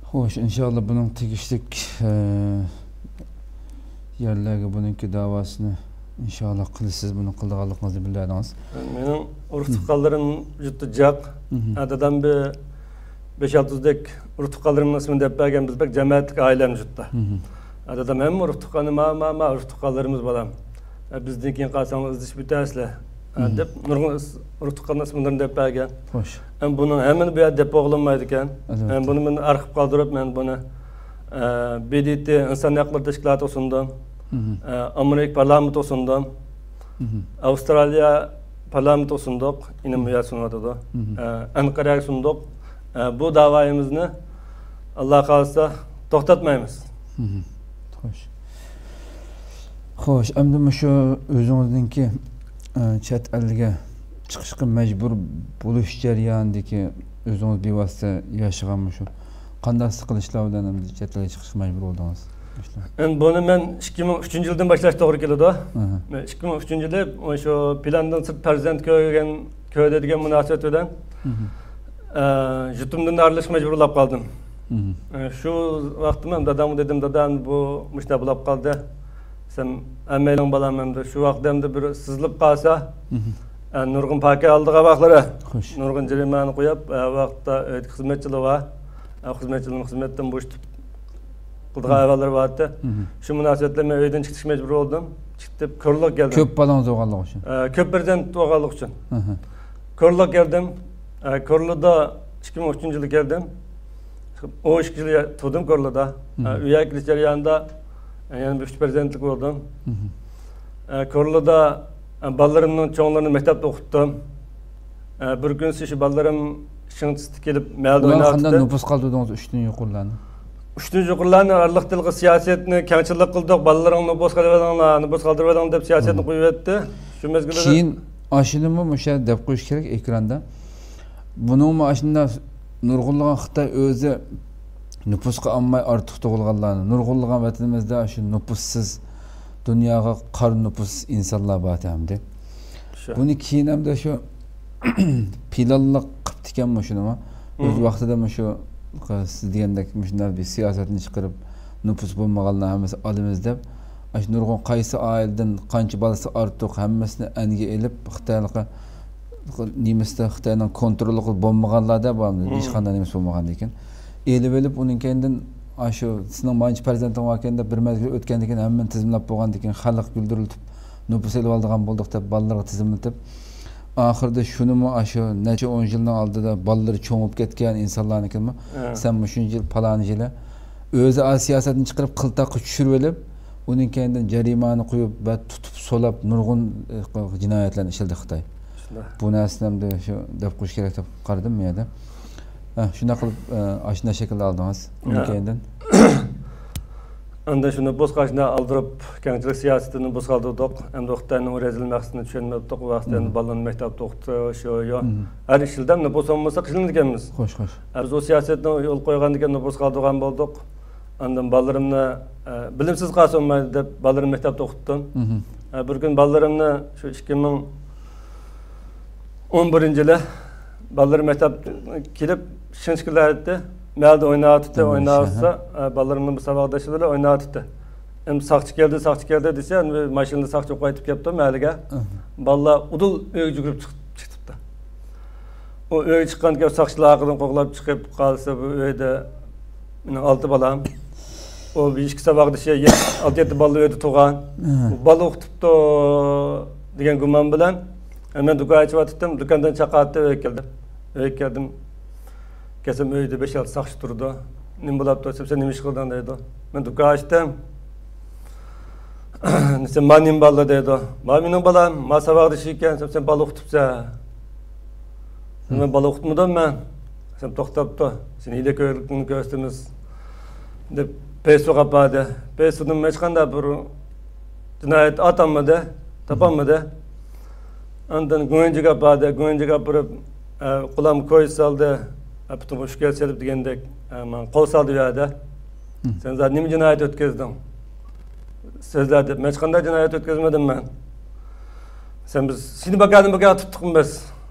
خوش، ئىنشاللا بۇنىڭ تېگىشلىك، ئە، يەرلەرگە بۇنىڭكى داۋاسىنى ئىنشاللا قىلىسىز، بۇنى قىلىدىغانلىقىڭىزنى بىلدۈردىڭىز. مېنىڭ ئۇرۇق تۇغقانلىرىم جۈتتە جاق. ئە، دادام بىر بەش-ئالتە يۈزدەك ئۇرۇق تۇغقانلىرىمنىڭ ئىسمىنى دەپ بەرگەن، بىز بەك جامائەتلىك ئائىلەمىز جۈتتە. ئە، دادام ھەممە ئۇرۇق تۇغقاننى، ما، ما، ما، ئۇرۇق تۇغقانلىرىمىز بالام. ئە، بىزدىن كېيىن قالساڭلار ئىزدىشىپ ئۆتەرسىلەر، ئە، دەپ نۇرغۇن ئىس-، ئۇرۇق تۇغقاننىڭ ئىسىملىرىنى دەپ بەرگەن. خوش. ئەمما بۇنىڭ ھەممىنى بۇ يەردە دەپ بولغىلىمايدىكەن. ئەلۋەتتە. ئەمما بۇنى مەن ئارخىپ قالدۇرۇپ، مەن بۇنى، ئە، بى دى تى ئىنسان ھەقلىرى تەشكىلاتىغا سۇندۇم. ئە، ئامېرىكا پارلامېنتىغا سۇندۇم. ئاۋسترالىيە پارلامېنتىغا سۇندۇق. ئىنىم بۇ يەردە سۇنۇۋاتىدۇ. ئە، ئەنقەرەگە سۇندۇق. ئە، بۇ داۋايىمىزنى، ئاللا خالىسا، توختاتمايمىز. خوش. خوش، ئەمدى مۇشۇ ئۆزىڭىزنىڭكى، ئە، چەت ئەلگە چىقىشقا مەجبۇر بولۇش جەريانىدىكى ئۆزىڭىز بىۋاسىتە ياشىغان مۇشۇ قانداق سىقىلىشلار بىلەن ئەمدى چەت ئەلگە چىقىشقا مەجبۇر بولدىڭىز؟ ئەمدى بۇنى مەن ئىككى مىڭ ئۈچىنچى يىلدىن باشلاش توغرا كېلىدۇ. مەن ئىككى مىڭ ئۈچىنچى يىلى مۇشۇ پىلاندىن سىرت پەرزەنت كۆرگەن، كۆردى دېگەن مۇناسىۋەت بىلەن، ئە، يۇرتۇمدىن ئايرىلىشقا مەجبۇر بولۇپ قالدىم. ئە، شۇ ۋاقىتتا مەن دادامغا دېدىم، دادا، بۇ مۇشۇنداق بولۇپ قالدى. سەن ئەمەيلىڭ بالام ئەمدى، شۇ ۋاقىتتا ئەمدى بىر سىزىلىپ قالسا، ئە، نۇرغۇن پاكىت ئالىدىغان ۋاقىتلىرى. خوش. نۇرغۇن جەرىمانە قويۇپ، ئە، ۋاقىتتا ئۆيدە خىزمەتچىلەر بار. ئە، خىزمەتچىلىرىم خىزمەتتىن بوشىتىپ قىلىدىغان ئەھۋاللىرى بارتى. شۇ مۇناسىۋەت بىلەن مەن ئۆيدىن چىقىشقا مەجبۇر بولدۇم. چىقىپ كورلىغا كەلدىم. كۆپ بالىڭىز بولغانلىقى ئۈچۈن؟ ئە، كۆپ پەرزەنت بولغانلىقى ئۈچۈن. كورلىغا كەلدىم. ئە، كورلىدا ئىككى مىڭ ئۈچىنچى يىلى كەلدىم. ئون ئىككى يىل تۇردۇم كورلىدا. ئە، ئۆيگە كېلىش جەريانىدا، ئە، يەنە بىر ئۈچ پەرزەنتلىك بولدۇم. ئە، كورلىدا، ئە، بالىلىرىمنىڭ چوڭلىرىنى مەكتەپتە ئوقۇتتۇم. ئە، بىر كۈنسى شۇ بالىلىرىم شىڭچىسىدا كېلىپ مەھەللىدە ئۇلارغا قانداق ئويناۋاتىدۇ. نوپۇس قالدۇردىڭىز ئۈچتىن يۇقىرىلارنى؟ ئۈچتىن يۇقىرىلارنى ئارىلىق تىلغا سىياسەتنى كەڭچىللىك قىلدۇق، بالىلىرىڭ نوپۇس قىلىۋېلىڭلار، نوپۇس قالدۇرۇۋېلىڭ دەپ سىياسەتنى قويۇۋەتتى. شۇ مەزگىلدە كېيىن ئاشۇنىمۇ مۇشۇ يەردە دەپ قويۇش كېرەك ئېكراندا. بۇنىڭمۇ ئاشۇنداق نۇرغۇنلىغان خىتاي ئۆزى نوپۇسقا ئالماي ئارتۇق تۇغۇلغانلارنى، نۇرغۇنلىغان ۋەتىنىمىزدە شۇ نوپۇسسىز، دۇنياغا قارا نوپۇس ئىنسانلار بار ئەمدى. شۇ. بۇنى كېيىن ئەمدى شۇ پىلانلىق قىپتىكەن مۇشۇنىمۇ. ئۆز ۋاقتىدا مۇشۇ سىز دېگەندەك مۇشۇنداق بىر سىياسەتنى چىقىرىپ، نوپۇس بولمىغانلار ھەممىسى ئالىمىز دەپ، ئاشۇ نۇرغۇن قايسى ئائىلىدىن قانچە بالىسى ئارتۇق، ھەممىسىنى ئەنگە ئېلىپ، خىتايلىققا نېمىسىدە خىتاينىڭ كونتروللۇقىدا بولمىغانلار دەپ، ھېچقانداق نېمىسى بولمىغاندىكىن، ئېلىۋېلىپ، ئۇنىڭ كەينىدىن، ئاشۇ سېنىڭ مانچە پەرزەنتىڭ باركەن دەپ، بىر مەزگىل ئۆتكەندىن كېيىن، ھەممىنى تىزىملاپ بولغاندىن كېيىن، خەلق گۈلدۈرلىتىپ، نوپۇس ئېلىۋالىدىغان بولدۇق دەپ، بالىلارغا تىزىملىتىپ، ئاخىرىدا شۇنىمۇ، ئاشۇ نەچچە ئون يىلنىڭ ئالدىدا بالىلىرى چوڭىيىپ كەتكەن ئىنسانلارنىڭكىمۇ، سەن مۇشۇنچە يىل، پالان يىلى ئۆزى ئا سىياسەتنى چىقىرىپ، قىلتاققا چۈشۈرۈۋېلىپ، ئۇنىڭ كەينىدىن جەرىمانە قويۇپ ۋە تۇتۇپ سولاپ نۇرغۇن، ئە، جىنايەتلەرنى ئىشلىدى خىتاي. شۇنداق. بۇ نەرسىنى ئەمدى شۇ دەپ قويۇش كېرەك دەپ قارىدىم بۇ يەردە. ھە، شۇنداق قىلىپ، ئە، ئاشۇنداق شەكىلدە ئالدىڭىز. ئۇنىڭ ھە. كەينىدىن. ئاندىن شۇ نوپۇسقا ئاشۇنداق ئالدۇرۇپ، كەڭچىلىك سىياسىتىنى بۇزغاندۇق. ئەمدى خىتاينىڭ رەزىل مەقسىتىنى چۈشەنمەپتۇق. ۋاقتىدا بالىنى مەكتەپتە ئوقۇتۇش، شۇ، يو. ھەر ئىش يىلدا نوپۇس بولمىسا قىينىلىدىكەنمىز. خوش، خوش. ئە، بىز ئۇ سىياسەتنى يولغا قويغاندىكىن نوپۇسقا ئالدۇرغان بولدۇق. ئاندىن بالىلىرىمنى، ئە، بىلىمسىز قالسا بولمايدۇ دەپ بالىلىرىمنى مەكتەپتە ئوقۇتتۇم. ئە، بىر كۈنى بالىلىرىمنى شۇ ئىككى مىڭ ئون بىرىنچى يىلى بالىلىرىم مەكتەپتىن كېلىپ شىڭچىكىلەر ئىدى. مەھەلدە ئويناۋاتىتتى، ئويناۋاتسا، ئە، بالىلىرىمنىڭ بىر ساۋاقدىشى بىلەن ئويناۋاتىتتى. ئەمدى ساقچى كەلدى، ساقچى كەلدى دېسە، ئەمدى ماشىنىدا ساقچى قايتىپ كەپتۇ مەھەللىگە. بالىلار ئۇدۇل ئۆيگە يۈگۈرۈپ چىق-، چىقىپتۇ. ئۇ ئۆيگە چىققاندىكىن ساقچىلار ئارقىدىن قوغلاپ چىقىپ قالسا، بۇ ئۆيدە مېنىڭ ئالتە بالام. ئۇ بىر ئىككى ساۋاقدىشى، ئالتە يەتتە بالا ئۆيدە تۇرغان. ئۇ بالا ئۇقتۇپتۇ دېگەن گۇمان بىلەن، مەن دۇكان ئېچىۋاتاتتىم، دۇكاندىن چاقاتتى، ئۆيگە كەلدىم. ئۆيگە كەلدىم. كەلسەم، ئۆيدە بەش-ئالتە ساقچى تۇرىدۇ. نېمە بولاپتۇ دېسەم، سەن نېمە ئىش قىلدىڭ دەيدۇ. مەن دۇكان ئاچتىم. دېسەم، ما نېمە بالا دەيدۇ. ما مېنىڭ بالام، ما ساۋاقدىشى ئىكەن، سەن، سەن بالا ئوقۇتۇپسەن. مەن بالا ئوقۇتمىدىم مەن. دېسەم، توختاپتۇ. سېنىڭ ھىيلىكەرلىكىڭنى كۆرسىتىمىز، دەپ پەيسۇغا ئاپاردى. پەيسۇدىن ھېچقانداق بىر جىنايەت ئاتالمىدى، تاپالمىدى. ئاندىن گۇڭيەنجىگە ئاپاردى. گۇڭيەنجىگە ئاپىرىپ، ئە، قولام كويزا سالدى. ئە، پۇتۇمغا ئۈسكۈل سېلىپ دېگەندەك، ئە، ماڭا قول سالدى ئۇ يەردە. سەن زادى نېمە جىنايەت ئۆتكۈزدۈڭ؟ سۆزلە دەپ، ھېچقانداق جىنايەت ئۆتكۈزمىدىم مەن. سەن بىز، سېنى بىكاردىن بىكار تۇتتۇقمۇ بىز؟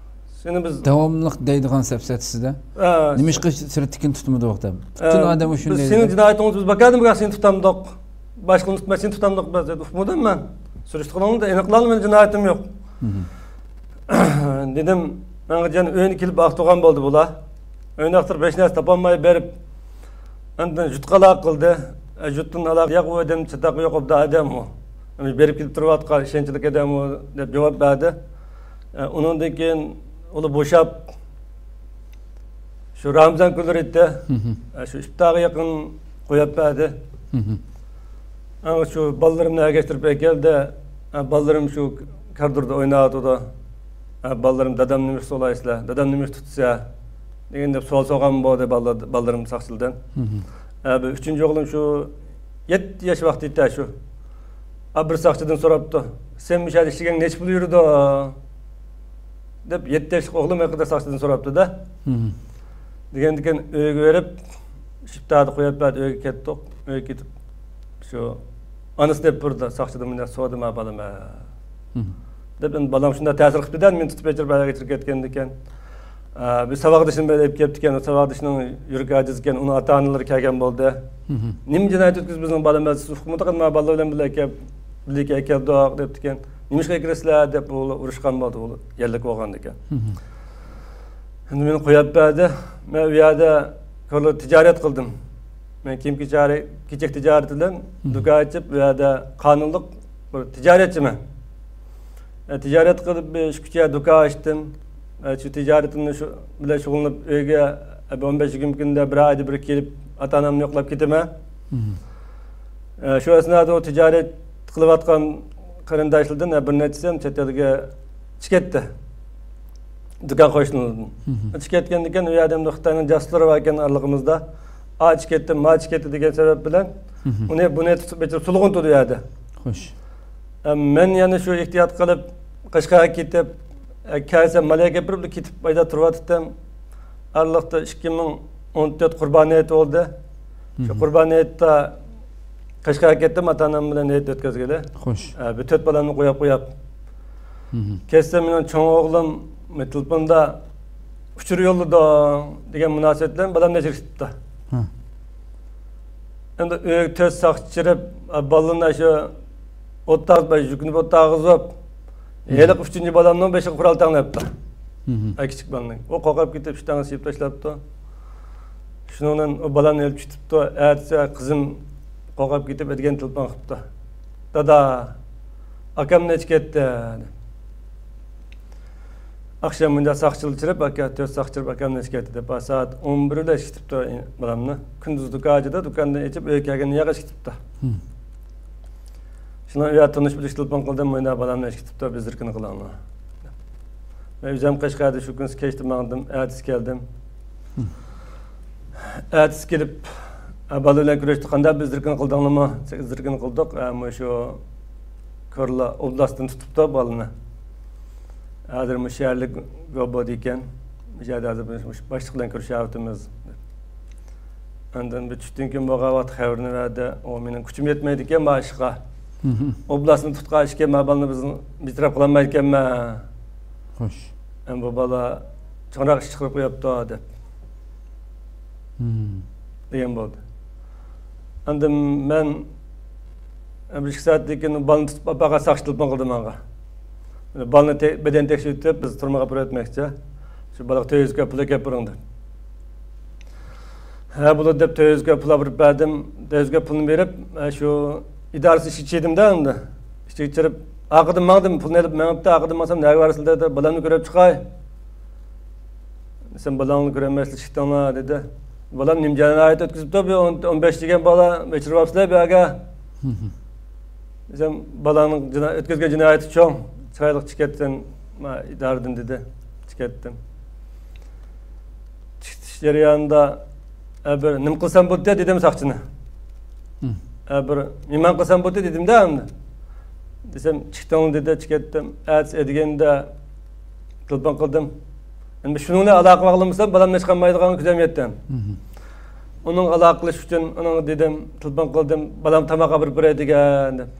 سېنى بىز داۋاملىق دەيدىغان سەپسەتىسىدە. ھە. نېمىشقا سىرتتىكىنى تۇتمىدىڭ دەپ. پۈتۈن ئادەم شۇنى دەيدۇ. سېنىڭ جىنايىتىڭنى بىز بىكاردىن بىكار سېنى تۇتامدۇق. باشقىنى تۇتماي سېنى تۇتامدۇق بىز دەپ ئۇقمىدىم مەن. سۈرۈشتە قىلىڭلار، ئېنىقلاڭلار، مېنىڭ جىنايىتىم يوق. دېدىم، ماڭا جان ئۆينى كېلىپ ئاختۇرغان بولدى بۇلار. ئۆينى ئاختۇرۇپ ھېچ نەرسە تاپالماي بېرىپ، ئاندىن جۇتقا ئالاقە قىلدى. ئە، جۇتتىن ئالاقە ياق، ئۇ ئادەم چاتاق يوق، ئوبدان ئادەم ئۇ. بېرىپ كېلىپ تۇرۇۋاتقان ئىشەنچلىك ئادەم ئۇ، دەپ جاۋاب بەردى. ئە، ئۇنىڭدىن كېيىن ئۇلار بوشاپ، شۇ رامىزان كۈنلىرى ئىدى. ئە، شۇ ئىپتارغا يېقىن قويۇپ بەردى. ئەڭ شۇ بالىلىرىمنى ئەگەشتۈرۈپ ئەكەلدى. ئە، بالىلىرىم شۇ كارىدوردا ئويناۋاتىدۇ. ئە، بالىلىرىم، دادام نېمە ئىش سورايسىلەر؟ دادام نېمە ئىش تۇتىسىلەر؟ دېگەن دەپ سوئال سورىغان بولدى بالىلار، بالىلىرىم ساقچىلىدىن. ئە، بۇ ئۈچىنچى ئوغلۇم شۇ يەتتە ياش ۋاقتى ئىدى شۇ. ئا، بىر ساقچىدىن سوراپتۇ. سەن مۇشۇ يەردە ئىشلىگەن نەچچە پۇل يۈرىدۇ؟ دەپ يەتتە ياشلىق ئوغلۇم ھەققىدە ساقچىدىن سوراپتۇ-دە. دېگەندىكىن ئۆيگە بېرىپ، شىپتادا قويۇپ بەردى، ئۆيگە كەتتۇق. ئۆيگە كېتىپ، شۇ ئانىسى دەپ تۇردى، ساقچىدىن مۇنداق سورىدىم، ھە، بالام، ھە. دەپ، ئەمدى بالام شۇنداق تەسىر قىپتۇ-دە، مېنى تۇتۇپ ئەكىرىپ ئاياغ ئېچىرىپ كەتكەندىكىن. ئە، بىر ساۋاقدىشىنى بىلەن ئېلىپ كەپتىكەن، ئۇ ساۋاقدىشىنىڭ يۈرىكى ئاجىز ئىكەن، ئۇنىڭ ئاتا-ئانىلىرى كەلگەن بولدى. نېمە جىنايەت ئۆتكۈزدى بىزنىڭ بالىمىز؟ سىز ئۇقمىدىڭىز، مانا بالىلار بىلەن بىللە كەپ، بىللە كەلدۇق دەپتىكەن. نېمىشقا ئەكىرىسىلەر دەپ ئۇلار ئۇرۇشقان بولدى، ئۇلار يەرلىك بولغاندىكەن. ئەمدى مېنى قويۇپ بەردى. مەن ئۇ يەردە كورلا تىجارەت قىلدىم. مەن كىيىم-كېچەك، كېچەك تىجارىتى بىلەن دۇكان ئېچىپ، ئۇ يەردە قانۇنلۇق بىر تىجارەتچىمەن. ئە، تىجارەت قىلىپ، بىر ئىككى-ئۈچ يەر دۇكان ئاچتىم. ئە، شۇ تىجارىتىمنى شۇ بىلەن شۇغۇللىنىپ، ئۆيگە، ئە، بىر ئون بەش يىگىرمە كۈندە، بىر ئايدا بىر كېلىپ، ئاتا-ئانامنى يوقلاپ كېتىمەن. ئە، شۇ ئەسنادا ئۇ تىجارەت قىلىۋاتقان قېرىنداشلاردىن، ئە، بىر نەچچىسى ھەم چەت ئەلگە چىقىپ كەتتى. دۇكان قوشنىلىرىدىن. چىقىپ كەتكەندىكىن، ئۇ يەردە ئەمدى خىتاينىڭ جاسۇسلىرى باركەن ئارىلىقىمىزدا. ئا چىقىپ كەتتى، ما چىقىپ كەتتى دېگەن سەۋەب بىلەن ئۇنى، بۇنى تۇتۇپ ئېچىرىپ سولىغان تۇردى ئۇ يەردە. خوش. ئە، مەن يەنە شۇ ئېھتىيات قىلىپ، قەشقەرگە كېتىپ، ئە، كەلسەم، مالايا گەپ بېرىپ كېتىپ، ئايدا تۇرۇۋاتىتتىم. ئارىلىقتا ئىككى مىڭ ئون تۆت قۇربان ھېيت بولدى. شۇ قۇربان ھېيتتا قەشقەرگە كەتتىم، ئاتا-ئانام بىلەن ھېيت ئۆتكۈزگىلى. خوش. ئە، بىر تۆت بالامنى قويۇپ قويۇپ. كەتسەم، مېنىڭ چوڭ ئوغلۇم تېلېفوندا «ئۇچۇر يوللىدىڭ» دېگەن مۇناسىۋەت بىلەن بالامنى ئەكىرىپ كېتىپتۇ. ئەمدى ئۆيگە تۆت ساقچى چىقىرىپ، بالىلارنى شۇ ئوتتاغ، يۈكنى ئوتتاغا قىزىپ، ھېلىقى ئۈچىنچى بالامنىڭ بېشىغا قورال تەڭلەپتۇ. ئە، كىچىك بالىنىڭ. ئۇ قورقۇپ كېتىپ، ئىشتانغا سېلىپ تاشلاپتۇ. شۇنىڭدىن ئۇ بالامنى ئېلىپ كېتىپتۇ. ئەتىسى قىزىم قورقۇپ كېتىپ، ئەتىگەن تېلېفون قىپتۇ. «دادا، ئاكام نەچچە كەتتى؟» ئاخشام مۇنداق ساقچىلار چىقىرىپ، ئاكا، تۆت ساقچى چىقىرىپ، «ئاكام نەچچە كەتتى؟» دەپ، سائەت ئون بىردە ئېلىپ كېتىپتۇ بالامنى. كۈندۈز دۇكان ئاچىدۇ، دۇكاندىن ئېچىپ، ئۆيگە كەلگەندە ياغاچ كېتىپتۇ. شۇنىڭ ئۇ يەردە تونۇش بىلىش تېلېفون قىلدىم، مۇنداق بالامنى ئېلىپ كېتىپتۇ، بىز زېرىكىنى قىلىڭلار. مەن ئۆزۈم قەشقەردە شۇ كۈنى كەچتە ماڭدىم، ئەتىسى كەلدىم. ئەتىسى كېلىپ، «ئە، بالا بىلەن كۆرۈشتى، قانداق، بىر زېرىكىنى قىلدىڭلىمۇ؟» زېرىكىنى قىلدۇق. ئە، مۇشۇ كورلا ئوبلاستتىن تۇتۇپتۇ بالىنى. ھازىر مۇشۇ يەرلىك گوبودا ئىكەن. مۇشۇ يەردە ھازىر مۇشۇ باشلىق بىلەن كۆرۈشۈۋاتىمىز. ئاندىن بىر چۈشتىن كېيىن بولغان ۋاقىت خەۋىرىنى بەردى. ئۇ مېنىڭ كۈچۈم يەتمەيدىكەن، ما ئىشقا. ئوبلاستنى تۇتقان ئىشكەن، ما بالىنى بىزنىڭ بىر تەرەپ قىلالمايدىكەنمەن. خوش. ئەمما بۇ بالا چوڭراق ئىش چىقىرىپ قويۇپتۇ، دەپ. دېگەن بولدى. ئاندىن مەن بىر ئىككى سائەتتىن كېيىن بالىنى تۇتۇپ ئاپارغان ساقچى تېلېفون قىلدى ماڭا. بالىنى تە-، بەدەن تەكشۈرتۈپ، بىز تۈرمىگە ئاپىرىۋەتمەكچى. شۇ بالىغا تۆت يۈز كوي پۇل ئەكەپ بېرىڭ، دەپ. ھە، بولىدۇ، دەپ، تۆت يۈز كوي پۇل ئاپىرىپ بەردىم. تۆت يۈز كوي پۇلنى بېرىپ، ھە، شۇ ئىدارىسى ئىشىكىگە چىقتىم-دە ئەمدى. ئىشىككە چىقىپ، ئارقىدىن ماڭدىم، پۇلنى ئېلىپ مېڭىپتۇ، ئارقىدىن ماڭسام، نەگە بارىسىلەر دېدى، بالامنى كۆرۈپ چىقاي. سەن بالاڭنى كۆرەلمەسلىك چىقتىڭلار، دېدى. بالام نېمە جىنايەت ئۆتكۈزۈپتۇ، بۇ ئون، ئون بەش دېگەن بالا، ئېچىرىۋاپسىلەر بۇ يەرگە. دېسەم، بالاڭنىڭ جىنا-، ئۆتكۈزگەن جىنايىتى چوڭ، چىرايلىق چىقىپ كەتسەن، ما، ئىدارىدىن، دېدى. چىقىپ كەتتىم. چىقىش جەريانىدا، ئە، بىر نېمە قىلسام بولدى دېدىم ساقچىنى. ئە، بىر مېھمان قىلسام بولدى دېدىمدە ئەمدى. دېسەم، چىقتىڭ دېدى، چىقىپ كەتتىم. ئەتىسى ئەتىگەندە تېلېفون قىلدىم. ئەمدى شۇنىڭ بىلەن ئالاقە باغلىمىسام، بالام ھېچقاقمايدىغانغا كۆزۈم يەتتى. ئۇنىڭغا ئالاقە قىلىش ئۈچۈن ئۇنىڭغا دېدىم، تېلېفون قىلدىم، بالام تاماق ئاپىرىپ بېرەي دېگەن دەپ.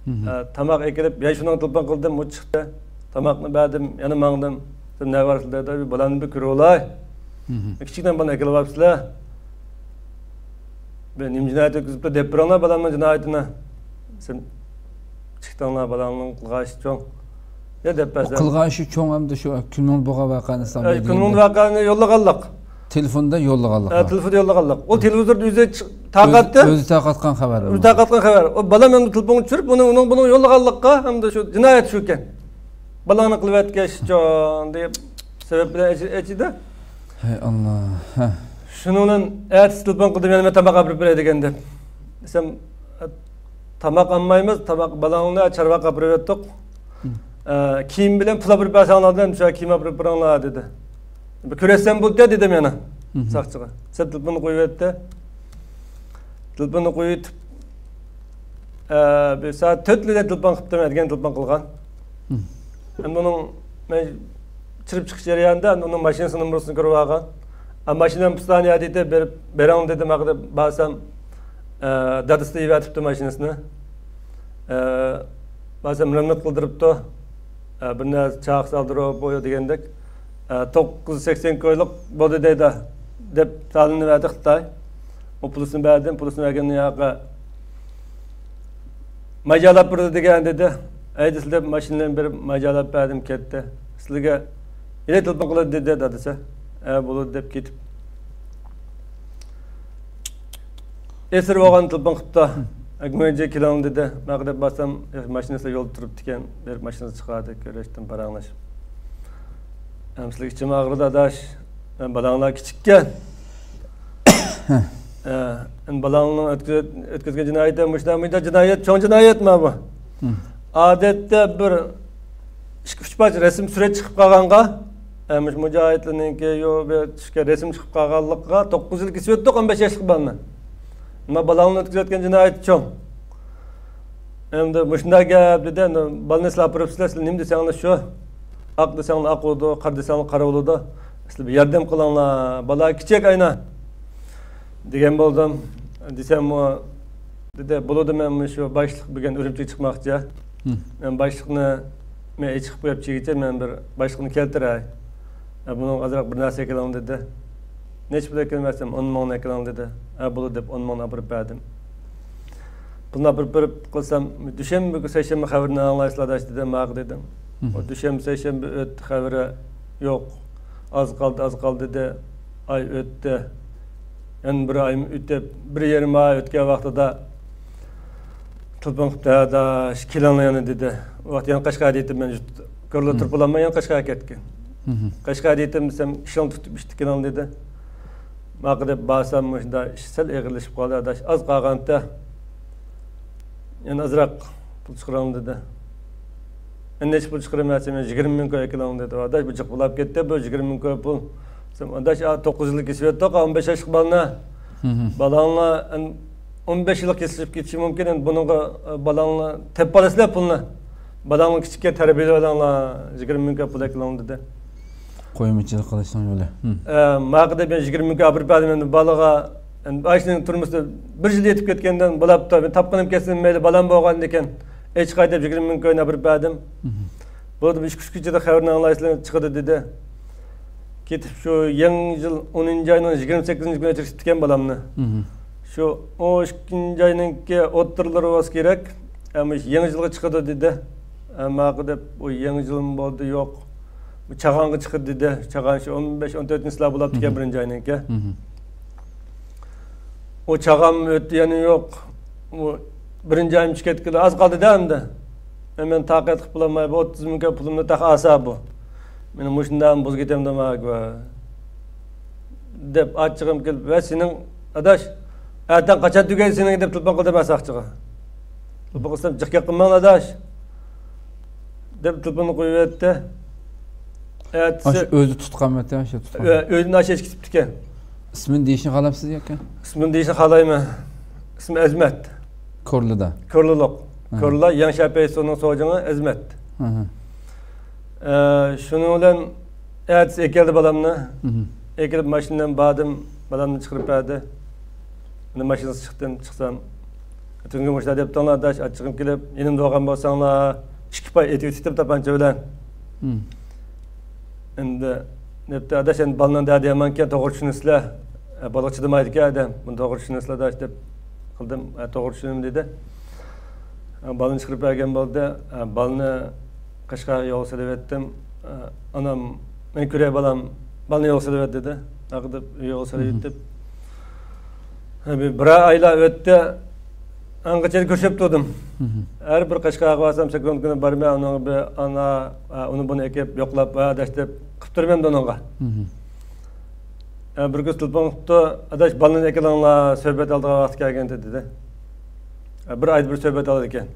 ئە، تاماق ئەكېلىپ، يەنە شۇنىڭغا تېلېفون قىلدىم، ئۇ چىقتى. تاماقنى بەردىم، يەنە ماڭدىم. سىز نەگە بارسىلەر دېدى، بالامنى بىر كۆرۈۋالاي. كىچىكتىن بالىنى ئەكېلىۋاپسىلەر. بىر نېمە جىنايەت ئۆتكۈزۈپتۇ دەپ بېرىڭلار بالامنىڭ جىنايىتىنى. سىز چىقتىڭلار، بالاڭنىڭ قىلغان ئىشى چوڭ. يا دەپ بەرسەم. قىلغان ئىشى چوڭ ھەمدە شۇ كۈنمۇڭدا بولغان ۋەقەنى ئەي، كۈنمۇڭدا ۋەقەنى يوللىغانلىق. تېلېفوندا يوللىغانلىق. ئە، تېلېفوندا يوللىغانلىق. ئۇ تېلېۋىزوردا ئۆزى چىق-، تارقاتتى. ئۆزى، ئۆزى تارقاتقان خەۋەر. ئۆزى تارقاتقان خەۋەر. ئۇ بالام ئەمدى تېلېفونغا چۈشۈرۈپ، ئۇنى، ئۇنىڭ، بۇنىڭ يوللىغانلىققا ھەمدە شۇ جىنايەت شۇكەن. بالاڭنى قىلىۋەتكەن ئىشى چوڭ دەپ سەۋەب بىلەن ئېچى-، ئېچىدى. ھەي ئاللا. ھە. شۇنىڭ بىلەن ئەتىسى تېلېفون قىلدىم، يەنە مەن تاماق ئاپىرىپ بېرەي دېگەن دەپ. دېسەم، تاماق ئالمايمىز، تاماق بالاڭنى چارۋاققا ئاپىرىۋەتتۇق. ئە، كىيىم بىلەن پۇل ئاپىرىپ بەرسەڭلار دېدىم، شۇ كىيىم ئاپىرىپ بېرىڭلار دېدى. بىر كۆرۈشسەم بولدى دېدىم يەنە ساقچىغا. دېسەم تېلېفوننى قويۇۋەتتى. تېلېفوننى قويۇۋېتىپ، ئە، بىر سائەت تۆتلىدە تېلېفون قىپتىمەن، ئەتىگەن تېلېفون قىلغان. ئەمدى ئۇنىڭ، مەن چىرىپ چىقىش جەريانىدا ئەمدى ئۇنىڭ ماشىنىسىنىڭ نومۇرىنى كۆرۈۋالغان. ئە، ماشىنام پۇستانى يەردە بېرىپ بېرىڭ دېدىم، ھەققىدە بارسام، ئە، دادىسى دەۋېتىپتۇ ماشىنىسىنى. ئە، بارسام رېمونت قىلدۇرۇپتۇ. ئە، بىر نەرسە چاق سالدۇرۇپ، بۇ دېگەندەك. ئە، توققۇز يۈز سەكسەن كويلۇق بولدى دەيدۇ، دەپ سالىنىۋەردى خىتاي. ئۇ پۇلىسىنى بەردىم، پۇلىسىنى بەرگەندىن ياقى ماجالاپ بېرىدۇ دېگەن دېدى. ھەيدىسىلە دەپ ماشىنىلارنى بېرىپ ماجالاپ بەردىم، كەتتى. سىلىگە ھېلى تېلېفون قىلىدۇ دېدى دادىسى. ھە، بولىدۇ دەپ كېتىپ. ئېسىر بولغان تېلېفون قىپتۇ. ئەگمەنجى كېلىڭ دېدى. مەن دەپ بارسام، ماشىنىسى يولدا تۇرۇپتىكەن. بېرىپ ماشىنىسى چىقاردى، كۆرۈشتۈم، پاراڭلاشتىم. ئەمسىلىك ئىچىم ئاغرىدى، ئاداش. مەن بالاڭلار كىچىككەن. ئە، ئەمدى بالاڭنىڭ ئۆتكۈزۈپ، ئۆتكۈزگەن جىنايىتى مۇشۇنداق، مۇنداق جىنايەت، چوڭ جىنايەت مانا بۇ. ئادەتتە بىر ئىككى، ئۈچ پارچە رەسىم سۈرەت چىقىپ قالغانغا، ئە، مۇشۇ مۇجاھىدلارنىڭكى يو بىر چۈشكەن رەسىم چىقىپ قالغانلىقىغا توققۇز يىل كېسىۋەتتۇق، ئون بەش ياشلىق بالىنى. ئەمما بالاڭنى ئۆتكۈزۈۋەتكەن جىنايىتى چوڭ. ئەمدى مۇشۇنداق گەپ دېدى، ئەمدى بالىنى سىلەر ئاپىرىپسىلەر، سىلەر نېمە دېسەڭلار شۇ. ئاق دېسەڭلار ئاق بولىدۇ، قارا دېسەڭلار قارا بولىدۇ. سىلەر بىر ياردەم قىلىڭلار، بالا كىچىك ئاينا. دېگەن بولدۇم. دېسەممۇ، دېدى، بولىدۇ، مەن مۇشۇ باشلىق بۈگۈن ئۈرۈمچىگە چىقماقچى. مەن باشلىقنى، مەن ئېچىقىپ قويۇپ چىگىچە مەن بىر باشلىقنى كەلتۈرەي. ئە، بۇنىڭغا ئازراق بىر نەرسە ئەكېلىڭ دېدى. نەچچە پۇل ئەكېلىمەن دېسەم، ئون مىڭنى ئەكېلىڭ دېدى. ھە، بولىدۇ دەپ ئون مىڭنى ئاپىرىپ بەردىم. پۇلنى ئاپىرىپ بېرىپ قىلسام، دۈشەنبە كۈنى سەيشەنبە خەۋىرىنى ئاڭلايسىلەر ئاداش دېدى، ماقۇل دېدىم. ئۇ دۈشەنبە، سەيشەنبە ئۆتتى، خەۋىرى يوق. ئاز قالدى، ئاز قالدى دېدى. ئاي ئۆتتى. يەنە بىر ئاي ئۆتۈپ، بىر يېرىم ئاي ئۆتكەن ۋاقتىدا تېلېفون قىپتۇ، ئاداش، كېلىڭلار يەنە دېدى. ئۇ ۋاقىت يەنە قەشقەردە ئىدىم مەن، كۆرۈلە تۇرۇپ بولالماي يەنە قەشقەرگە كەتكەن. قەشقەردە ئىدىم دېسەم، ئىشىڭ تۇتۇپ ئىشتە كېلىڭ دېدى. ماقۇل دەپ بارسام، مۇشۇنداق ئىش سەل ئېغىرلىشىپ قالدى، ئاداش، ئاز قالغانتى. يەنە ئازراق پۇل چىقىرىڭ دېدى. ئەمدى نەچچە پۇل چىقىرىمەن دېسەم، يەنە يىگىرمە مىڭ كوي ئەكېلىڭ دېدى. ئاداش، بۇ جىق بولاپ كەتتى، بۇ يىگىرمە مىڭ كوي پۇل. دېسەم، ئاداش، ئا، توققۇز يىللىق كېسىۋەتتۇق، ئون بەش ياشلىق بالىنى. بالاڭلار ئەن-، ئون بەش يىللىق كېسىپ كېتىشى مۇمكىن. ئەمدى بۇنىڭغا، ئە، بالاڭلار تېپىپ ئالىسىلەر پۇلنى. بالاڭلار كىچىككەن، تەربىيەلىۋېلىڭلار، يىگىرمە مىڭ كوي پۇل ئەكېلىڭ دېدى. قويمىچىلىق قىلىشنىڭ يولى. ئە، ماقۇل دەپ يەنە يىگىرمە مىڭ كوي ئاپىرىپ بەردىم ئەمدى بالىغا. ئەمدى ئاشۇنىڭ تۈرمىسىدە بىر يىل يېتىپ كەتكەندىن بولاپتۇ. مەن تاپقىنىم كەتسۇن مەيلى، بالام بولغاندىكىن. ئېچىقاي دەپ يىگىرمە مىڭ كوينى ئاپىرىپ بەردىم. بولدى، بىر ئىككى، ئۈچ كۈن ئىچىدە خەۋىرىنى ئاڭلايسىلەر، چىقىدۇ دېدى. كېتىپ شۇ يېڭى يىل ئونىنچى ئاينىڭ يىگىرمە سەككىزىنچى كۈنى چىقىپتىكەن بالامنى. شۇ ئون ئىككىنچى ئاينىڭكى ئوتتۇرىلىرى بولسا كېرەك. ئەمما يېڭى يىلغا چىقىدۇ دېدى. ئەمما دەپ، ئۇ يېڭى يىلمۇ بولدى، يوق. بۇ چاغانغا چىقىدۇ دېدى. چاغان شۇ ئون بەش، ئون تۆتىنچى چىسلا بولاپتىكەن بىرىنچى ئاينىڭكى. ئۇ چاغانمۇ ئۆتتى، يەنە يوق. ئۇ بىرىنچى ئايمۇ چىقىپ كەتكىلى ئاز قالدى-دە ئەمدى. مەن تاقەت قىلىپ بولالماي، بۇ ئوتتۇز مىڭ كوي پۇلۇمنى تېخى ئالسا بۇ. مېنى مۇشۇنداق بۇزۇپ كېتەمدۇ ماگۇ؟ دەپ ئاچچىقىم كېلىپ، ۋە سېنىڭ، ئاداش، ئەتەڭ قاچان تۈگەيدۇ سېنىڭ دەپ تېلېفون قىلدىم مەن ساقچىغا. بۇ قىسىم جىق گەپ قىلماڭ ئاداش، دەپ تېلېفوننى قويۇۋەتتى. ئەتىسى ئاشۇ ئۆزى تۇتقانمىتى، ئاشۇ تۇتقان. ئۆ-، ئۆيدىن ئاشۇ ئىچىپ كېتىپتىكەن. ئىسمىنى دېيىشنى خالاپسىز ياكى؟ ئىسمىنى دېيىشنى خالايمەن. ئىسمى ئەزمەت. كورلىدا. كورلىلىق. ھە. كورلا ياڭشيا پەيسۇنىڭ سوجىڭى ئەزمەت. ھە، ھە. ئە، شۇنىڭ بىلەن ئەتىسى ئەكەلدى بالامنى. مم. ئەكېلىپ ماشىنىدىن باردىم، بالامنى چىقىرىپ بەردى. مانا ماشىنىسىغا چىقتىم، چىقسام، تۈنۈگۈن مۇشۇنداق دەپتىڭلار ئاداش، ئاچچىقىم كېلىپ، يېنىمدا بولغان بولساڭلار، ئىككى پاي ئېتىۋېتىپتىم تاپانچا بىلەن. مم. ئەمدى دەپتۇ، ئاداش، ئەمدى بالىنىڭ دەردى يامانكەن، توغرا چۈشىنىسىلەر. ئە، بالىغا چىدىمايدىكەن ئادەم، بۇنى توغرا چۈشىنىسىلەر ئاداش، دەپ قىلدىم. ئە، توغرا چۈشىنىمەن دېدى. ئە، بالىنى چىقىرىپ بەرگەن بولدى. ئە، بالىنى قەشقەرگە يولغا سېلىۋەتتىم. ئە، ئانام، مەن كۆرەي بالام، بالىنى يولغا سېلىۋەت دېدى. ھەقىدە يولغا سېلىۋېتىپ. ھە، بىر، بىرەر ئايلار ئۆتتى. ئاڭغىچە كۆرۈشۈپ تۇردۇم. ھەر بىر قەشقەرگە بارسام، سەكران كۈنى بارىمەن، ئۇنىڭغا بىر ئانا، ئە، ئۇنى بۇنى ئەكەپ، يوقلاپ، ھە، ئاداش دەپ قىپ تۇرىمەن ئۇنىڭغا. ئە، بىر كۈنى تېلېفون قىپتۇ، ئاداش، بالىنى ئەكېلىڭلار، سۆھبەت ئالىدىغان ۋاقتى كەلگەنتى دېدى. ئە، بىر ئايدا بىر سۆھبەت ئالىدىكەن.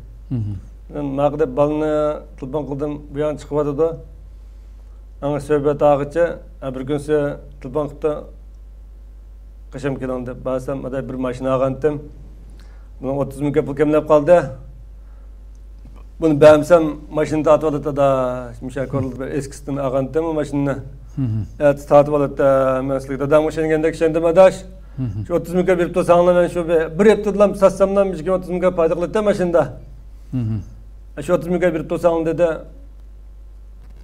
مەن ماقۇل دەپ بالىنى تېلېفون قىلدىم، بۇ ياققا چىقىۋاتىدۇ. ئاڭا سۆھبەت ئالغىچە، ئە، بىر كۈنسى تېلېفون قىپتۇ، قېشىم كېلىڭ دەپ. بارسام، ئاداش، بىر ماشىنا ئالغانتىم. بۇنىڭ ئوتتۇز مىڭ كۆپ پۇل كەملەپ قالدى. بۇنى بەرمىسەم، ماشىنا تارتىۋالىدۇ، دادا. مۇشۇ كورلا بىر ئېسكىستىن ئالغانتىم بۇ ماشىنىنى. ئەتىسى تارتىۋالىدۇ، مەن سىلىگە دادامغا ئىشەنگەندەك ئىشەندىم، ئاداش. شۇ ئوتتۇز مىڭ كۆپ بېرىپ تۇرساڭلار، مەن شۇ بىر، بىر ھەپتىدىلا ساتساملا، مىشكىن ئوتتۇز مىڭ كۆپ پايدا قىلاتتى ماشىنىدا. شۇ ئوتتۇز مىڭ كۆپ بېرىپ تۇرساڭلار، دېدى.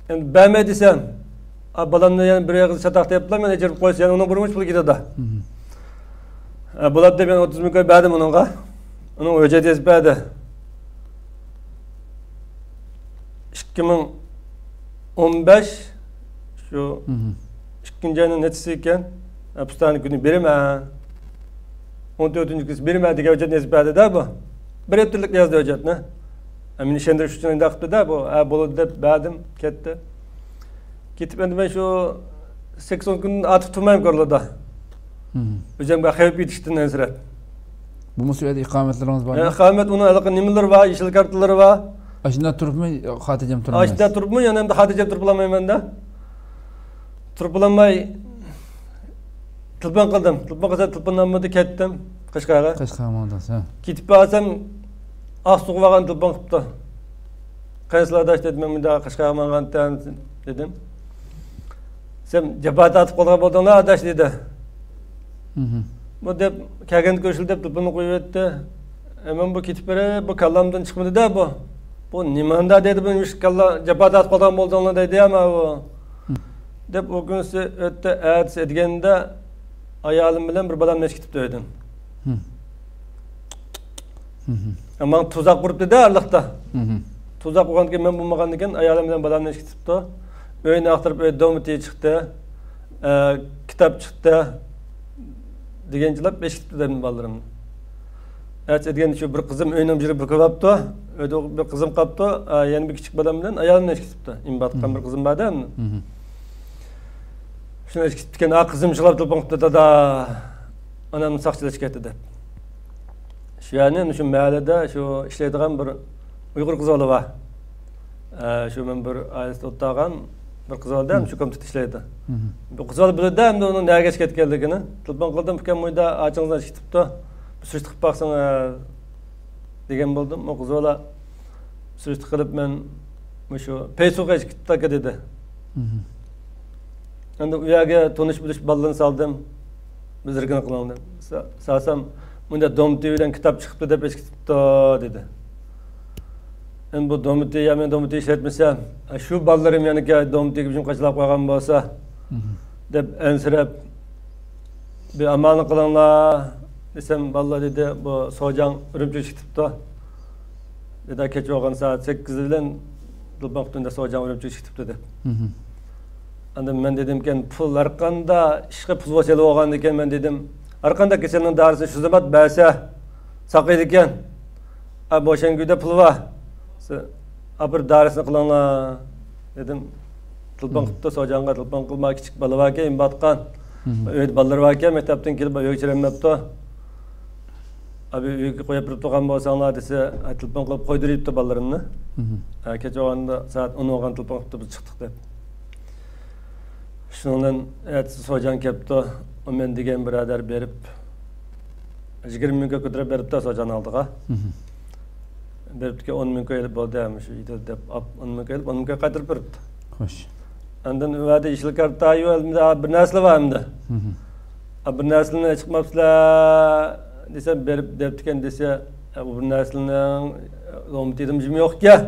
ئەمدى بەرمەي دېسەم، ئا، بالامنى يەنە بىر ئېغىز چاتاق تېپىپلا، مېنى ئېچىرىپ قويسا، يەنە ئۇنىڭ بىرمۇنچە پۇلى كېتىدۇ. ئە، بولاتتى، مەن ئوتتۇز مىڭ كوي بەردىم ئۇنىڭغا. ئۇنىڭ ھۆججەت يېزىپ بەردى. ئىككى مىڭ ئون بەش شۇ ئىككىنچى ئاينىڭ نەچچىسى ئىكەن؟ ئە، پۇستانى كۈنى بېرىمەن. ئون تۆتىنچى كۈنى بېرىمەن دېگەن ھۆججەتنى يېزىپ بەردى-دە بۇ. بىر ھەپتىلىك يازدى ھۆججەتنى. ئە، مېنى ئىشەندۈرۈش ئۈچۈن ئۇنداق قىپتۇ-دە بۇ. ئە، بولىدۇ دەپ بەردىم، كەتتى. كېتىپ ئەمدى مەن شۇ سەككىز ئون كۈندىن ئارتۇق تۇرمايمەن كورلىدا. ئۆزۈمگە خەۋپ يېتىشتىن ئەنسىرەپ. بولمىسا ئۇ يەردە ئىقامەتلىرىڭىز بارمۇ؟ ئە، ئىقامەت ئۇنىڭ ھېلىقى نېمىلىرى بار، يېشىل كارتىلىرى بار. ئاشۇنداق تۇرۇپمۇ خاتىرجەم تۇرالمايسىز؟ ئاشۇنداق تۇرۇپمۇ يەنە ئەمدى خاتىرجەم تۇرۇپ بولالمايمەن-دە. تۇرۇپ بولالماي تېلېفون قىلدىم. تېلېفون قىلسا تېلېفون ئالمىدى، كەتتىم قەشقەرگە. قەشقەرگە ماڭدىڭىز، ھە. كېتىپ بارسام، ئاقسۇغا بارغان تېلېفون قىپتۇ. قايسىلار ئاداش دېدى، مەن مۇنداق قەشقەرگە ماڭغانتىم دېدىم. سەن جاپا تارتىپ قالغان بولدۇڭلار ئاداش دېدى. بۇ دەپ كەلگەندە كۆرۈشىلى دەپ تېلېفوننى قويۇۋەتتى. ئە، مەن بۇ كېتىپ بېرىپ بۇ كاللامدىن چىقمىدى-دە بۇ. بۇ نېمانداق دەيدۇ، بۇ كاللا جاپا تارتىپ قالغان بولدۇڭلار دەيدۇ يا ماۋۇ. دەپ ئۇ كۈنسى ئۆتتى، ئەتىسى ئەتىگەندە ئايالىم بىلەن بىر بالامنى ئېلىپ كېتىپتۇ ئۆيدىن. ماڭا تۇزاق قۇرۇپتۇ-دە ئارىلىقتا. تۇزاق قۇرغاندىكىن مەن بولمىغاندىكىن ئايالىم بىلەن بالامنى ئېلىپ كېتىپتۇ. ئۆينى ئاختۇرۇپ ئۆيدە دومىتى چىقتى، ئە، كىتاب چىقتى دېگەنچىلەپ ئېلىپ كېتىپتۇ دەيمەن بالىلىرىمنى. ئەتىسى ئەتىگەندە شۇ بىر قىزىم ئۆينىڭ بىر يېرىگە بىر كىرىۋاپتۇ. ئۆيدە بىر قىزىم قاپتۇ. ئە، يەنە بىر كىچىك بالام بىلەن ئايالىمنى ئېلىپ كېتىپتۇ. ئىمباتقان بىر قىزىم بار-دە. شۇنى ئېلىپ كېتىپتىكەن. ئا، قىزىم شۇلاپ تېلېفون قىپتۇ، دادا. ئانامنى ساقچىلار ئېلىپ كەتتى دەپ. شۇ يەرنى، شۇ مەھەللىدە شۇ ئىشلەيدىغان بىر ئۇيغۇر قىز بالا بار. ئە، شۇ مەن بىر ئائىلىسىدە ئولتۇرغان بىر قىز بالا، شۇ كومىتېتتا ئىشلەيدۇ. بۇ قىز بالا بىلىدۇ ئەمدى ئۇنىڭ نەگە كېتىپ كەلگىنى. تېلېفون قىلدىم، ئۇكام، مۇيدا ئاچىڭىزنى ئېلىپ كېتىپتۇ. بىر سۈرۈشتە قىلىپ باقسىڭىز، دېگەن بولدۇم. ئۇ قىز بالا سۈرۈشتە قىلىپ مەن مۇشۇ پەيسۇغا ئېلىپ كېتىپتۇ دېدى. ئەمدى ئۇ يەرگە تونۇش بىلىش بالىلىرىنى سالدىم. بىزلىرگىنى قىلىڭ دەپ. سا-، سالسام، مۇنداق دومىتى بىلەن كىتاب چىقىپتۇ دەپ ئېلىپ كېتىپتۇ دېدى. ئەمدى بۇ دومىتى، يا مەن دومىتى ئىشلەتمىسەم، ئە، شۇ بالىلىرىم يەنە كە-، دومىتىگە ھۇجۇم قاچىلاپ قويغان بولسا، دەپ ئەنسىرەپ، بىر ئامالنى قىلىڭلار دېسەم، بالىلار دېدى، بۇ سوجاڭ ئۈرۈمچىگە كېتىپتۇ. دېدى، كەچ بولغان سائەت سەككىز بىلەن تېلېفون قىپتۇ، سوجاڭ ئۈرۈمچىگە كېتىپتۇ دەپ. ئاندىن مەن دېدىمكەن، پۇل ھەرقانداق ئىشقا پۇل ۋەسىلە بولغاندىكىن، مەن دېدىم، ھەرقانداق كېسەلنىڭ دارىسىنى شۇ زامات بەرسە، ساقىيىدىكەن. ئا، بوشەنگۈدە پۇل بار. سە-، ئاپىرىپ دارىسىنى قىلىڭلار، دېدىم. تېلېفون قىپتۇ، سوجاڭغا تېلېفون قىلما، كىچىك بالا باركەن، ئىمباتقان. ئۆيدە بالىلىرى باركەن، مەكتەپتىن كېلىپ ئۆيگە چىرەلمەپتۇ. ئابى ئۆيگە قويۇپ بېرىپ تۇرغان بولساڭلار دېسە، تېلېفون قىلىپ قويدۇرۇپتۇ بالىلىرىمنى. مم. كەچ بولغاندا سائەت ئون بولغان تېلېفون قىلىپتۇ، بىز چىقتۇق دەپ. شۇنىڭ بىلەن ئەتىسى سوجان كەپتۇ. ئۇ مەن دېگەن بۇرادەر بېرىپ، يىگىرمە مىڭ كوي كۆتۈرۈپ بېرىپتۇ سوجان ئالدىغا. مم. بېرىپتىكەن، ئون مىڭ كوي ئېلىپ بولدى، مۇشۇ يېتىدۇ دەپ، ئاپ، ئون مىڭ كوي ئېلىپ، ئون مىڭ كوي قايتۇرۇپ بېرىپتۇ. خوش. ئاندىن ئۇ يەردە يېشىل كارتا يوق، ئەمدى بىر نەرسىلەر بار ئەمدى. مم. ئا، بىر نەرسىلەرنى چىقماپسىلەر دېسەم، بېرىپ دەپتىكەن دېسە، ئە، ئۇ بىر نەرسىلەرنىڭ، ئە، نومۇتى دېدىم، جىمى يوق ئىكەن.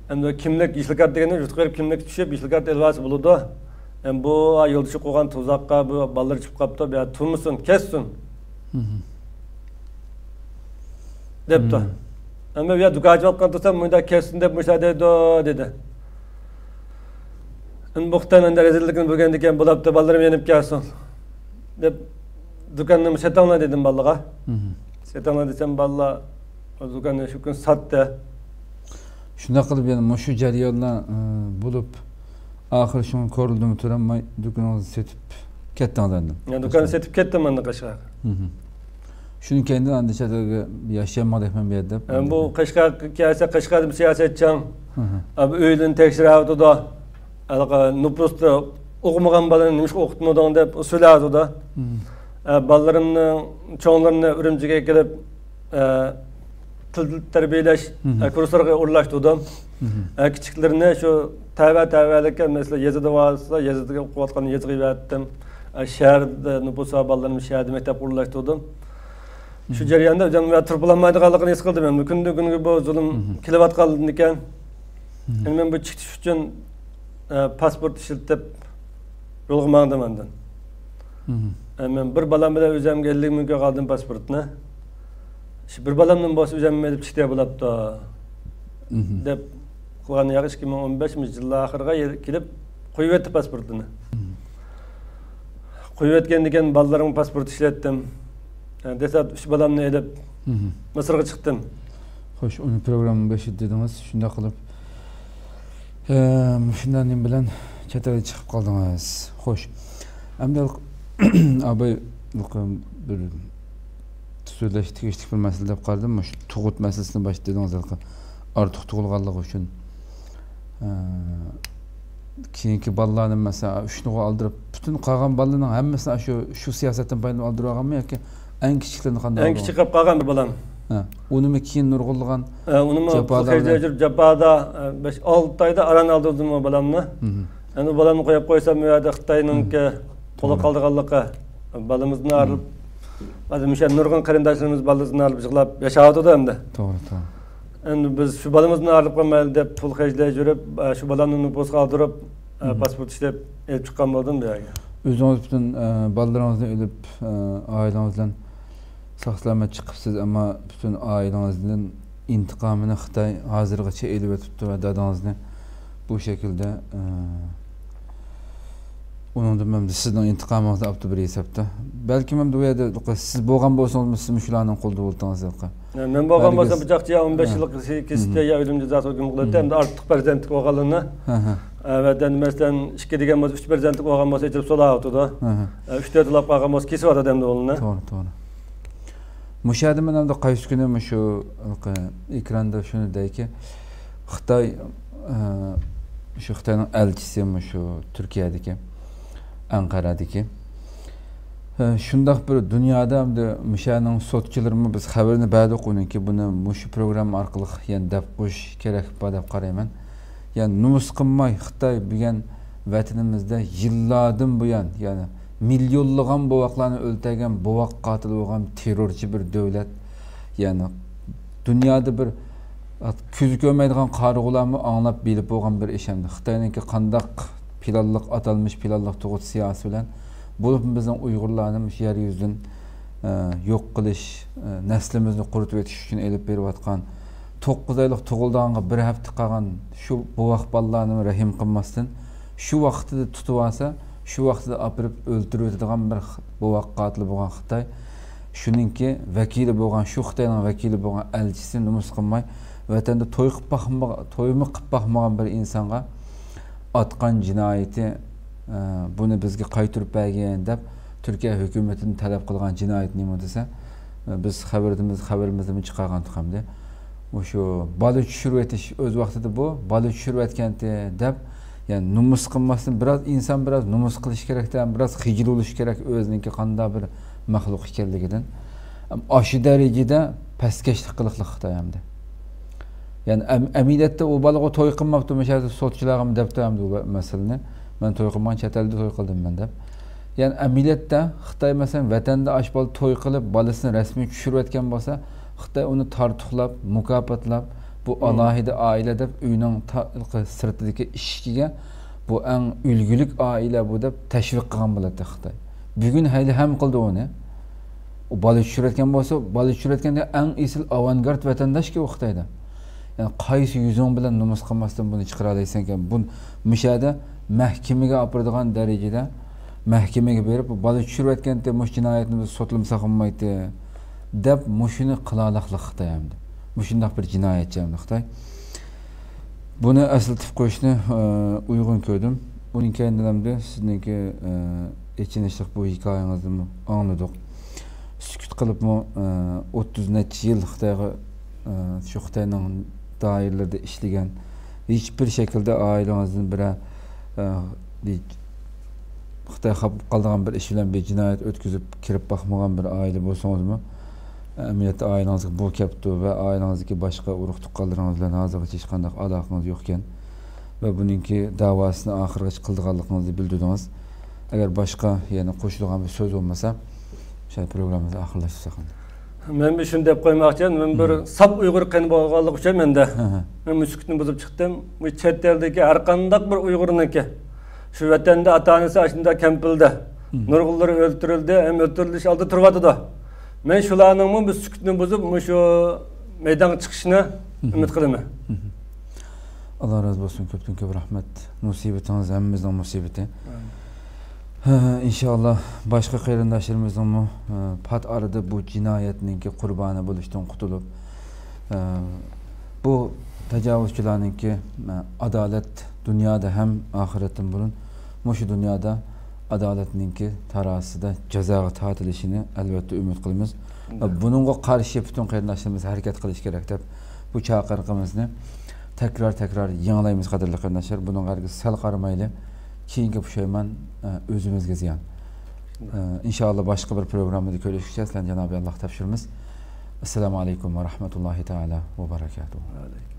ئەمدى كىملىك، يېشىل كارتا دېگەننى يۇرتقا بېرىپ كىملىك چۈشۈپ، يېشىل كارتا ئېلىۋالسا بولىدۇ. ئەمدى بۇ، ئا، يولدىشى قويغان تۇزاققا بۇ بالىلىرى چۈشۈپ قاپتۇ، بۇ يەردە تۇرمىسۇن، كەتسۇن. مم. دەپتۇ. مم. ئەمما بۇ يەردە دۇكان ئېچىۋاتقان تۇرسام، مۇنداق كەتسۇن دەپ مۇشۇنداق دەيدۇ، دېدى. ئەمدى بۇ خىتاي مەندە رەزىللىكنى بىلگەندىكىن، بولاپتۇ، بالىلىرىم يېنىپ كەلسۇن دەپ، دۇكاننى سېتىڭلار دېدىم بالىغا. مم. سېتىڭلار دېسەم، بالىلار ئۇ دۇكاننى شۇ كۈنى ساتتى. شۇنداق قىلىپ، يەنە مۇشۇ جەريانلار، ئى، بولۇپ، ئاخىرى شۇڭا كورلىدىمۇ تۇرالماي، دۇكىنىڭىزنى سېتىپ كەتتىڭىز ئەمدى. يا، دۇكاننى سېتىپ كەتتىم ئەمدى قەشقەرگە. مم. شۇندىن كېيىن ئەمدى چەت ئەلگە ياشىيالمىدىم بۇ يەردە. ئە، بۇ قەشقەرگە كەلسە، قەشقەردىمۇ سىياسەتچان. مم. ئە، بۇ ئۆيلىرىنى تەكشۈرۈۋاتىدۇ. ھېلىقى نوپۇستا ئوقۇمىغان بالىنى نېمىشقا ئوقۇتمىدىڭ دەپ سۆيلەۋاتىدۇ. مم. ئە، بالىلىرىمنىڭ چوڭلىرىنى ئۈرۈمچىگە ئەكېلىپ، ئە، تىل تەربىيەلەش، مم. ئە، كۇرسلىرىغا ئورۇنلاشتۇردۇم. مم. ئە، كىچىكلىرىنى شۇ تەۋە-تەۋەلىككە، مەسىلەن، يېزىدا بولسا، يېزىدا ئوقۇۋاتقان يېزىغا يىۋەتتىم. ئە، شەھەردە نوپۇس بار بالىلىرىمنى شەھەردە مەكتەپكە ئورۇنلاشتۇردۇم. شۇ مم. جەرياندا ئۆزۈم تۇرۇپ بولالمايدىغانلىقىنى ھېس قىلدىم. ئەمدى كۈندىن كۈنگە بۇ زۇلۇم مم. كېلىۋاتقاندىكىن، مم. ئەمدى مەن بۇ چىقىش ئۈچۈن، ئە، پاسپورت ئىشلىتىپ، يولغا ماڭدىم ئاندىن. مم. ئە، مەن بىر بالام بىلەن ئۆزۈمگە ئەللىك مىڭ كويغا ئالدىم پاسپورتنى. شۇ بىر بالامدىن بولسا ئۆزۈم ئېلىپ چىقتى بولاپتۇ. مم. دەپ قىلغان ياغى ئىككى مىڭ ئون بەش يىل ئاخىرىغا يېل-، كېلىپ قويۇۋەتتى پاسپورتىنى. مم. قويۇۋەتكەندىكىن بالىلىرىمغا پاسپورت ئىشلەتتىم. ئە، دەسلەپ ئۈچ بالامنى ئېلىپ مم. مىسىرغا چىقتىم. خوش، ئۇنى پروگرامما بېشىدا دېدىڭىز. شۇنداق قىلىپ، ئە، مۇشۇنداق نېمە بىلەن چەت ئەلگە چىقىپ قالدىڭىز. خوش. ئەمدى ئاباي بىر سۆزلەشكە تېگىشلىك بىر مەسىلە دەپ قارىدىم. مۇشۇ تۇغۇت مەسىلىسىنى باشتا دېدىڭىز، ھېلىقى ئارتۇق تۇغۇلغانلىقى ئۈچۈن. ئە، كېيىنكى بالىلارنى، مەسىلەن، ئۈچنىغۇ ئالدۇرۇپ، پۈتۈن قالغان بالىلارنىڭ ھەممىسىنى شۇ، شۇ سىياسەتتىن پايدىلىنىپ ئالدۇرۇۋالغانمۇ ياكى ئەڭ كىچىكلىرىنى قانداق ئەڭ ئالدۇرغان؟ كىچىك قېلىپ قالغان بىر بالام. ھە، ئۇنىمۇ كېيىن نۇرغۇنلىغان ئە، ئۇنىمۇ پۇل جاپالار خەجلەپ بىلەن يۈرۈپ، جاپادا، ئە، بەش، ئالتە ئايدا ئاران ئالدۇردۇم ئۇ بالامنى. مم. ئەمدى بالامنى قويۇپ قويسام، ئۇ يەردە خىتاينىڭكى مم. قولى توغرا. قالىدىغانلىقى، بالىمىزدىن مم. ئايرىلىپ، ھازىر مۇشۇ نۇرغۇن قېرىنداشلىرىمىز بالىسىدىن ئايرىلىپ يىغلاپ ياشاۋاتىدۇ ئەمدى. توغرا، توغرا. ئەمدى بىز شۇ بالىمىزدىن ئايرىلىپ قالمايلى دەپ پۇل خەجلەي يۈرۈپ، ئە، شۇ بالامنى نوپۇسقا ئالدۇرۇپ، ئە، مم. پاسپورت ئىشلەپ ئېلىپ چىققان بولدۇم بۇ يەرگە. ئۆزىڭىز پۈتۈن، ئە، بالىلىرىڭىزنى ئېلىپ، ئە، ئائىلىڭىز بىلەن ساق-سالامەت چىقىپسىز، ئەمما پۈتۈن ئائىلىڭىزدىن ئىنتىقامىنى خىتاي ھازىرغىچە ئېلىۋېتىپتۇ ۋە دادىڭىزنى بۇ شەكىلدە، ئە، ئۇنىڭدىن مەن سىزنىڭ ئىنتىقامىڭىزنى ئاپتۇ بىر ھېسابتا. بەلكىم ئەمدى ئۇ يەردە سىز بولغان بولسىڭىزمۇ، سىزمۇ شۇلارنىڭ قولىدا بولدىڭىز. مەن بولغان بولسام، بۇ چاقچى يا ئون بەش يىللىق كېسىتتە يا ئۆلۈم جازاسىغا ھۆكۈم قىلىناتتى، ئەمدى ئارتۇق پەرزەنتلىك بولغانلىرىنى. ھە، ھە. ۋەتەندە، مەسىلەن، ئىككى دېگەن بولسا، ئۈچ پەرزەنتلىك بولغان بولسا، ئېچىلىپ سولاۋاتىدۇ. ھە، ھە. ئۈچ تۆت يىللاپ قالغان بولسا، كېسىۋاتىدۇ ئەمدى ئۇلىنى. توغرا، توغرا. مۇشۇ يەردە مەن ئەمدى قايسى كۈنى مۇشۇ ئېكراندا شۇنى دەيكى، خىتاي، ئە، شۇ خىتاينىڭ ئەلچىسى مۇشۇ تۈركىيەدىكى، ئەنقەرەدىكى، ئە، شۇنداق بىر دۇنيادا ئەمدى مۇشۇنىڭ سوتچىلىرىمۇ بىز خەۋىرىنى بەردۇق ئۇنىڭكى، بۇنى مۇشۇ پروگرامما ئارقىلىق يەنە دەپ قويۇش كېرەك بار دەپ قارايمەن. يەنى نومۇس قىلماي خىتاي بۈگۈن ۋەتىنىمىزدە يىللاردىن بۇيان، يەنى مىليونلىغان بوۋاقلارنى ئۆلتۈرگەن بوۋاق قاتىلى بولغان تېررورچى بىر دۆلەت. يەنى دۇنيادا بىر كۆزى كۆرمەيدىغان قارىغۇلارمۇ ئاڭلاپ بىلىپ بولغان بىر ئىش ئەمدى. خىتاينىڭكى قانداق پىلانلىق ئاتالمىش، پىلانلىق تۇغۇت سىياسىتى بىلەن، بولۇپمۇ بىزنىڭ ئۇيغۇرلارنى مۇشۇ يەر يۈزىدىن، ئە، يوق قىلىش، ئە، نەسلىمىزنى قۇرۇتۇۋېتىش ئۈچۈن ئېلىپ بېرىۋاتقان، توققۇز ئايلىق تۇغۇلىدىغانغا بىر ھەپتە قالغان شۇ بوۋاق بالىلارنى رەھىم قىلماستىن، شۇ ۋاقتىدا تۇتۇۋالسا، شۇ ۋاقتىدا ئاپىرىپ ئۆلتۈرۈۋېتىدىغان بىر خ-، بوۋاق قاتىلى بولغان خىتاي، شۇنىڭكى ۋەكىلى بولغان، شۇ خىتاينىڭ ۋەكىلى بولغان ئەلچىسى نومۇس قىلماي، ۋەتەندە توي قىلىپ باقما-، تويمۇ قىلىپ باقمىغان بىر ئىنسانغا ئاتقان جىنايىتى، ئە، بۇنى بىزگە قايتۇرۇپ بەرگىن دەپ تۈركىيە ھۆكۈمىتىدىن تەلەپ قىلغان جىنايىتى نېمە دېسە، بىز خەۋىرىمىز، خەۋىرىمىزدىمۇ چىقارغانتۇق ئەمدى. مۇشۇ بالا چۈشۈرۈۋېتىش، ئۆز ۋاقتىدا بۇ بالا چۈشۈرۈۋەتكەنتى دەپ، يەنى نومۇس قىلماستىن، بىراز ئىنسان بىراز نومۇس قىلىشى كېرەكتە، بىراز خىجىل بولۇشى كېرەك ئۆزىنىڭكى قانداق بىر مەخلۇق ئىكەنلىكىدىن. ئاشۇ دەرىجىدە پەسكەشلىك قىلىقلىق خىتاي ئەمدى. يەنى ئەم-، ئەمەلىيەتتە ئۇ بالىغا توي قىلماپتۇ، مۇشۇ يەردە سوتچىلارغىمۇ دەپتۇ ئەمدى ئۇ مەسىلىنى. مەن توي قىلمىغان، چەت ئەلدە توي قىلدىم مەن دەپ. يەنى ئەمەلىيەتتە خىتاي، مەسىلەن، ۋەتەندە ئاش بالا توي قىلىپ، بالىسىنى رەسمىي چۈشۈرۈۋەتكەن بولسا، خىتاي ئۇنى تارتۇقلاپ، مۇكاپاتلاپ، بۇ ئالاھىدە ئائىلە دەپ ئۆينىڭ تا-، سىرتىدىكى ئىشىكىگە، بۇ ئەڭ ئۈلگىلىك ئائىلە بۇ دەپ تەشۋىق قىلغان بولاتتى خىتاي. بۈگۈن ھەيلى ھەم قىلدى ئۇنى. ئۇ بالا چۈشۈرۈۋەتكەن بولسا، بالا چۈشۈرۈۋەتكەندە ئەڭ ئېسىل ئاۋانگارت ۋەتەنداشكى ئۇ خىتايدا. يەنى قايسى يۈزۈڭ بىلەن نومۇس قىلماستىن بۇنى چىقىرالايسەنكەن؟ بۇ مۇشۇ يەردە مەھكىمىگە ئاپىرىدىغان دەرىجىدە، مەھكىمىگە بېرىپ، بۇ بالا چۈشۈرۈۋەتكەنتى، مۇشۇ جىنايەتنى بىز سوتلىمىساق بولمايتتى دەپ، مۇشۇنى قىلالاقلىق خىتاي ئەمدى. مۇشۇنداق بىر جىنايەتچى ئەمدى خىتاي. بۇنى ئەسلىتىپ قويۇشنى، ئە، ئۇيغۇن كۆردۈم. ئۇنىڭ كەينىدىن ئەمدى سىزنىڭكى، ئە، ئېچىنىشلىق بۇ ھېكايىڭىزنىمۇ ئاڭلىدۇق. سۈكۈت قىلىپمۇ، ئە، ئوتتۇز نەچچە يىل خىتايغا، ئە، شۇ خىتاينىڭ دائىرىلىرىدە ئىشلىگەن، ھېچبىر شەكىلدە ئائىلىڭىزدىن بىرەر، ئە، بىر خىتاي خاپا قالىدىغان بىر ئىش بىلەن بىر جىنايەت ئۆتكۈزۈپ كىرىپ باقمىغان بىر ئائىلە بولسىڭىزمۇ، ئەمەلىيەتتە ئائىلىڭىزگە بۇ كەپتۇ ۋە ئائىلىڭىزدىكى باشقا ئۇرۇق-تۇغقانلىرىڭىز بىلەن ھازىرغىچە ھېچقانداق ئالاقىڭىز يوقكەن ۋە بۇنىڭكى داۋاسىنى ئاخىرغىچە قىلىدىغانلىقىڭىزنى بىلدۈردىڭىز. ئەگەر باشقا يەنە قوشىدىغان بىر سۆز بولمىسا، شۇ پروگراممىمىزنى ئاخىرلاشتۇرساق ئەمدى. مەن بىر شۇنى دەپ قويماقچى، مەن بىر ساپ ئۇيغۇر قېنى بولغانلىقى ئۈچۈن مەندە. ھە، ھە. مەن بۇ سۈكۈتنى بۇزۇپ چىقتىم. بۇ چەت ئەلدىكى ھەر قانداق بىر ئۇيغۇرنىڭكى، شۇ ۋەتەندە ئاتا-ئانىسى ئاشۇنداق كەمپىلدە، نۇرغۇنلىرى ئۆلتۈرۈلدى ھەم ئۆلتۈرۈلۈش ئالدىدا تۇرۇۋاتىدۇ. مەن شۇلارنىڭمۇ بۇ سۈكۈتنى بۇزۇپ، مۇشۇ مەيدانغا چىقىشىنى ئۈمىد قىلىمەن. ئاللا رازى بولسۇن، كۆپتىن كۆپ رەھمەت. مۇسىبىتىڭىز ھەممىمىزنىڭ مۇسىبىتى. ھە، ئىنشائاللا، باشقا قېرىنداشلىرىمىزنىڭمۇ، ھە، پات ئارىدا بۇ جىنايەتنىڭكى قۇربانى بولۇشتىن قۇتۇلۇپ، ھە، بۇ تاجاۋۇزچىلارنىڭكى، ھە، ئادالەت دۇنيادا ھەم ئاخىرەتتىن بۇرۇن مۇشۇ دۇنيادا ئادالەتنىڭكى تارازىسىدا جازاغا تارتىلىشىنى ئەلۋەتتە ئۈمىد قىلىمىز. ۋە بۇنىڭغا قارشى پۈتۈن قېرىنداشلىرىمىز ھەرىكەت قىلىشى كېرەك دەپ، بۇ چاقىرىقىمىزنى تەكرار، تەكرار يېڭىلايمىز، قەدىرلىك قېرىنداشلار. بۇنىڭغا ھەرگىز سەل قارىمايلى. كېيىنكى پۇشايمان، ئە، ئۆزىمىزگە زىيان. ئە، ئىنشائاللا، باشقا بىر پروگراممىدا كۆرۈشكىچە سىلەرنى جانابى ئاللاغا تاپشۇرىمىز. ئەسسالامۇ ئەلەيكۇم ۋە رەھمەتۇللاھى تائالا ۋە بەرەكاتۇھۇ.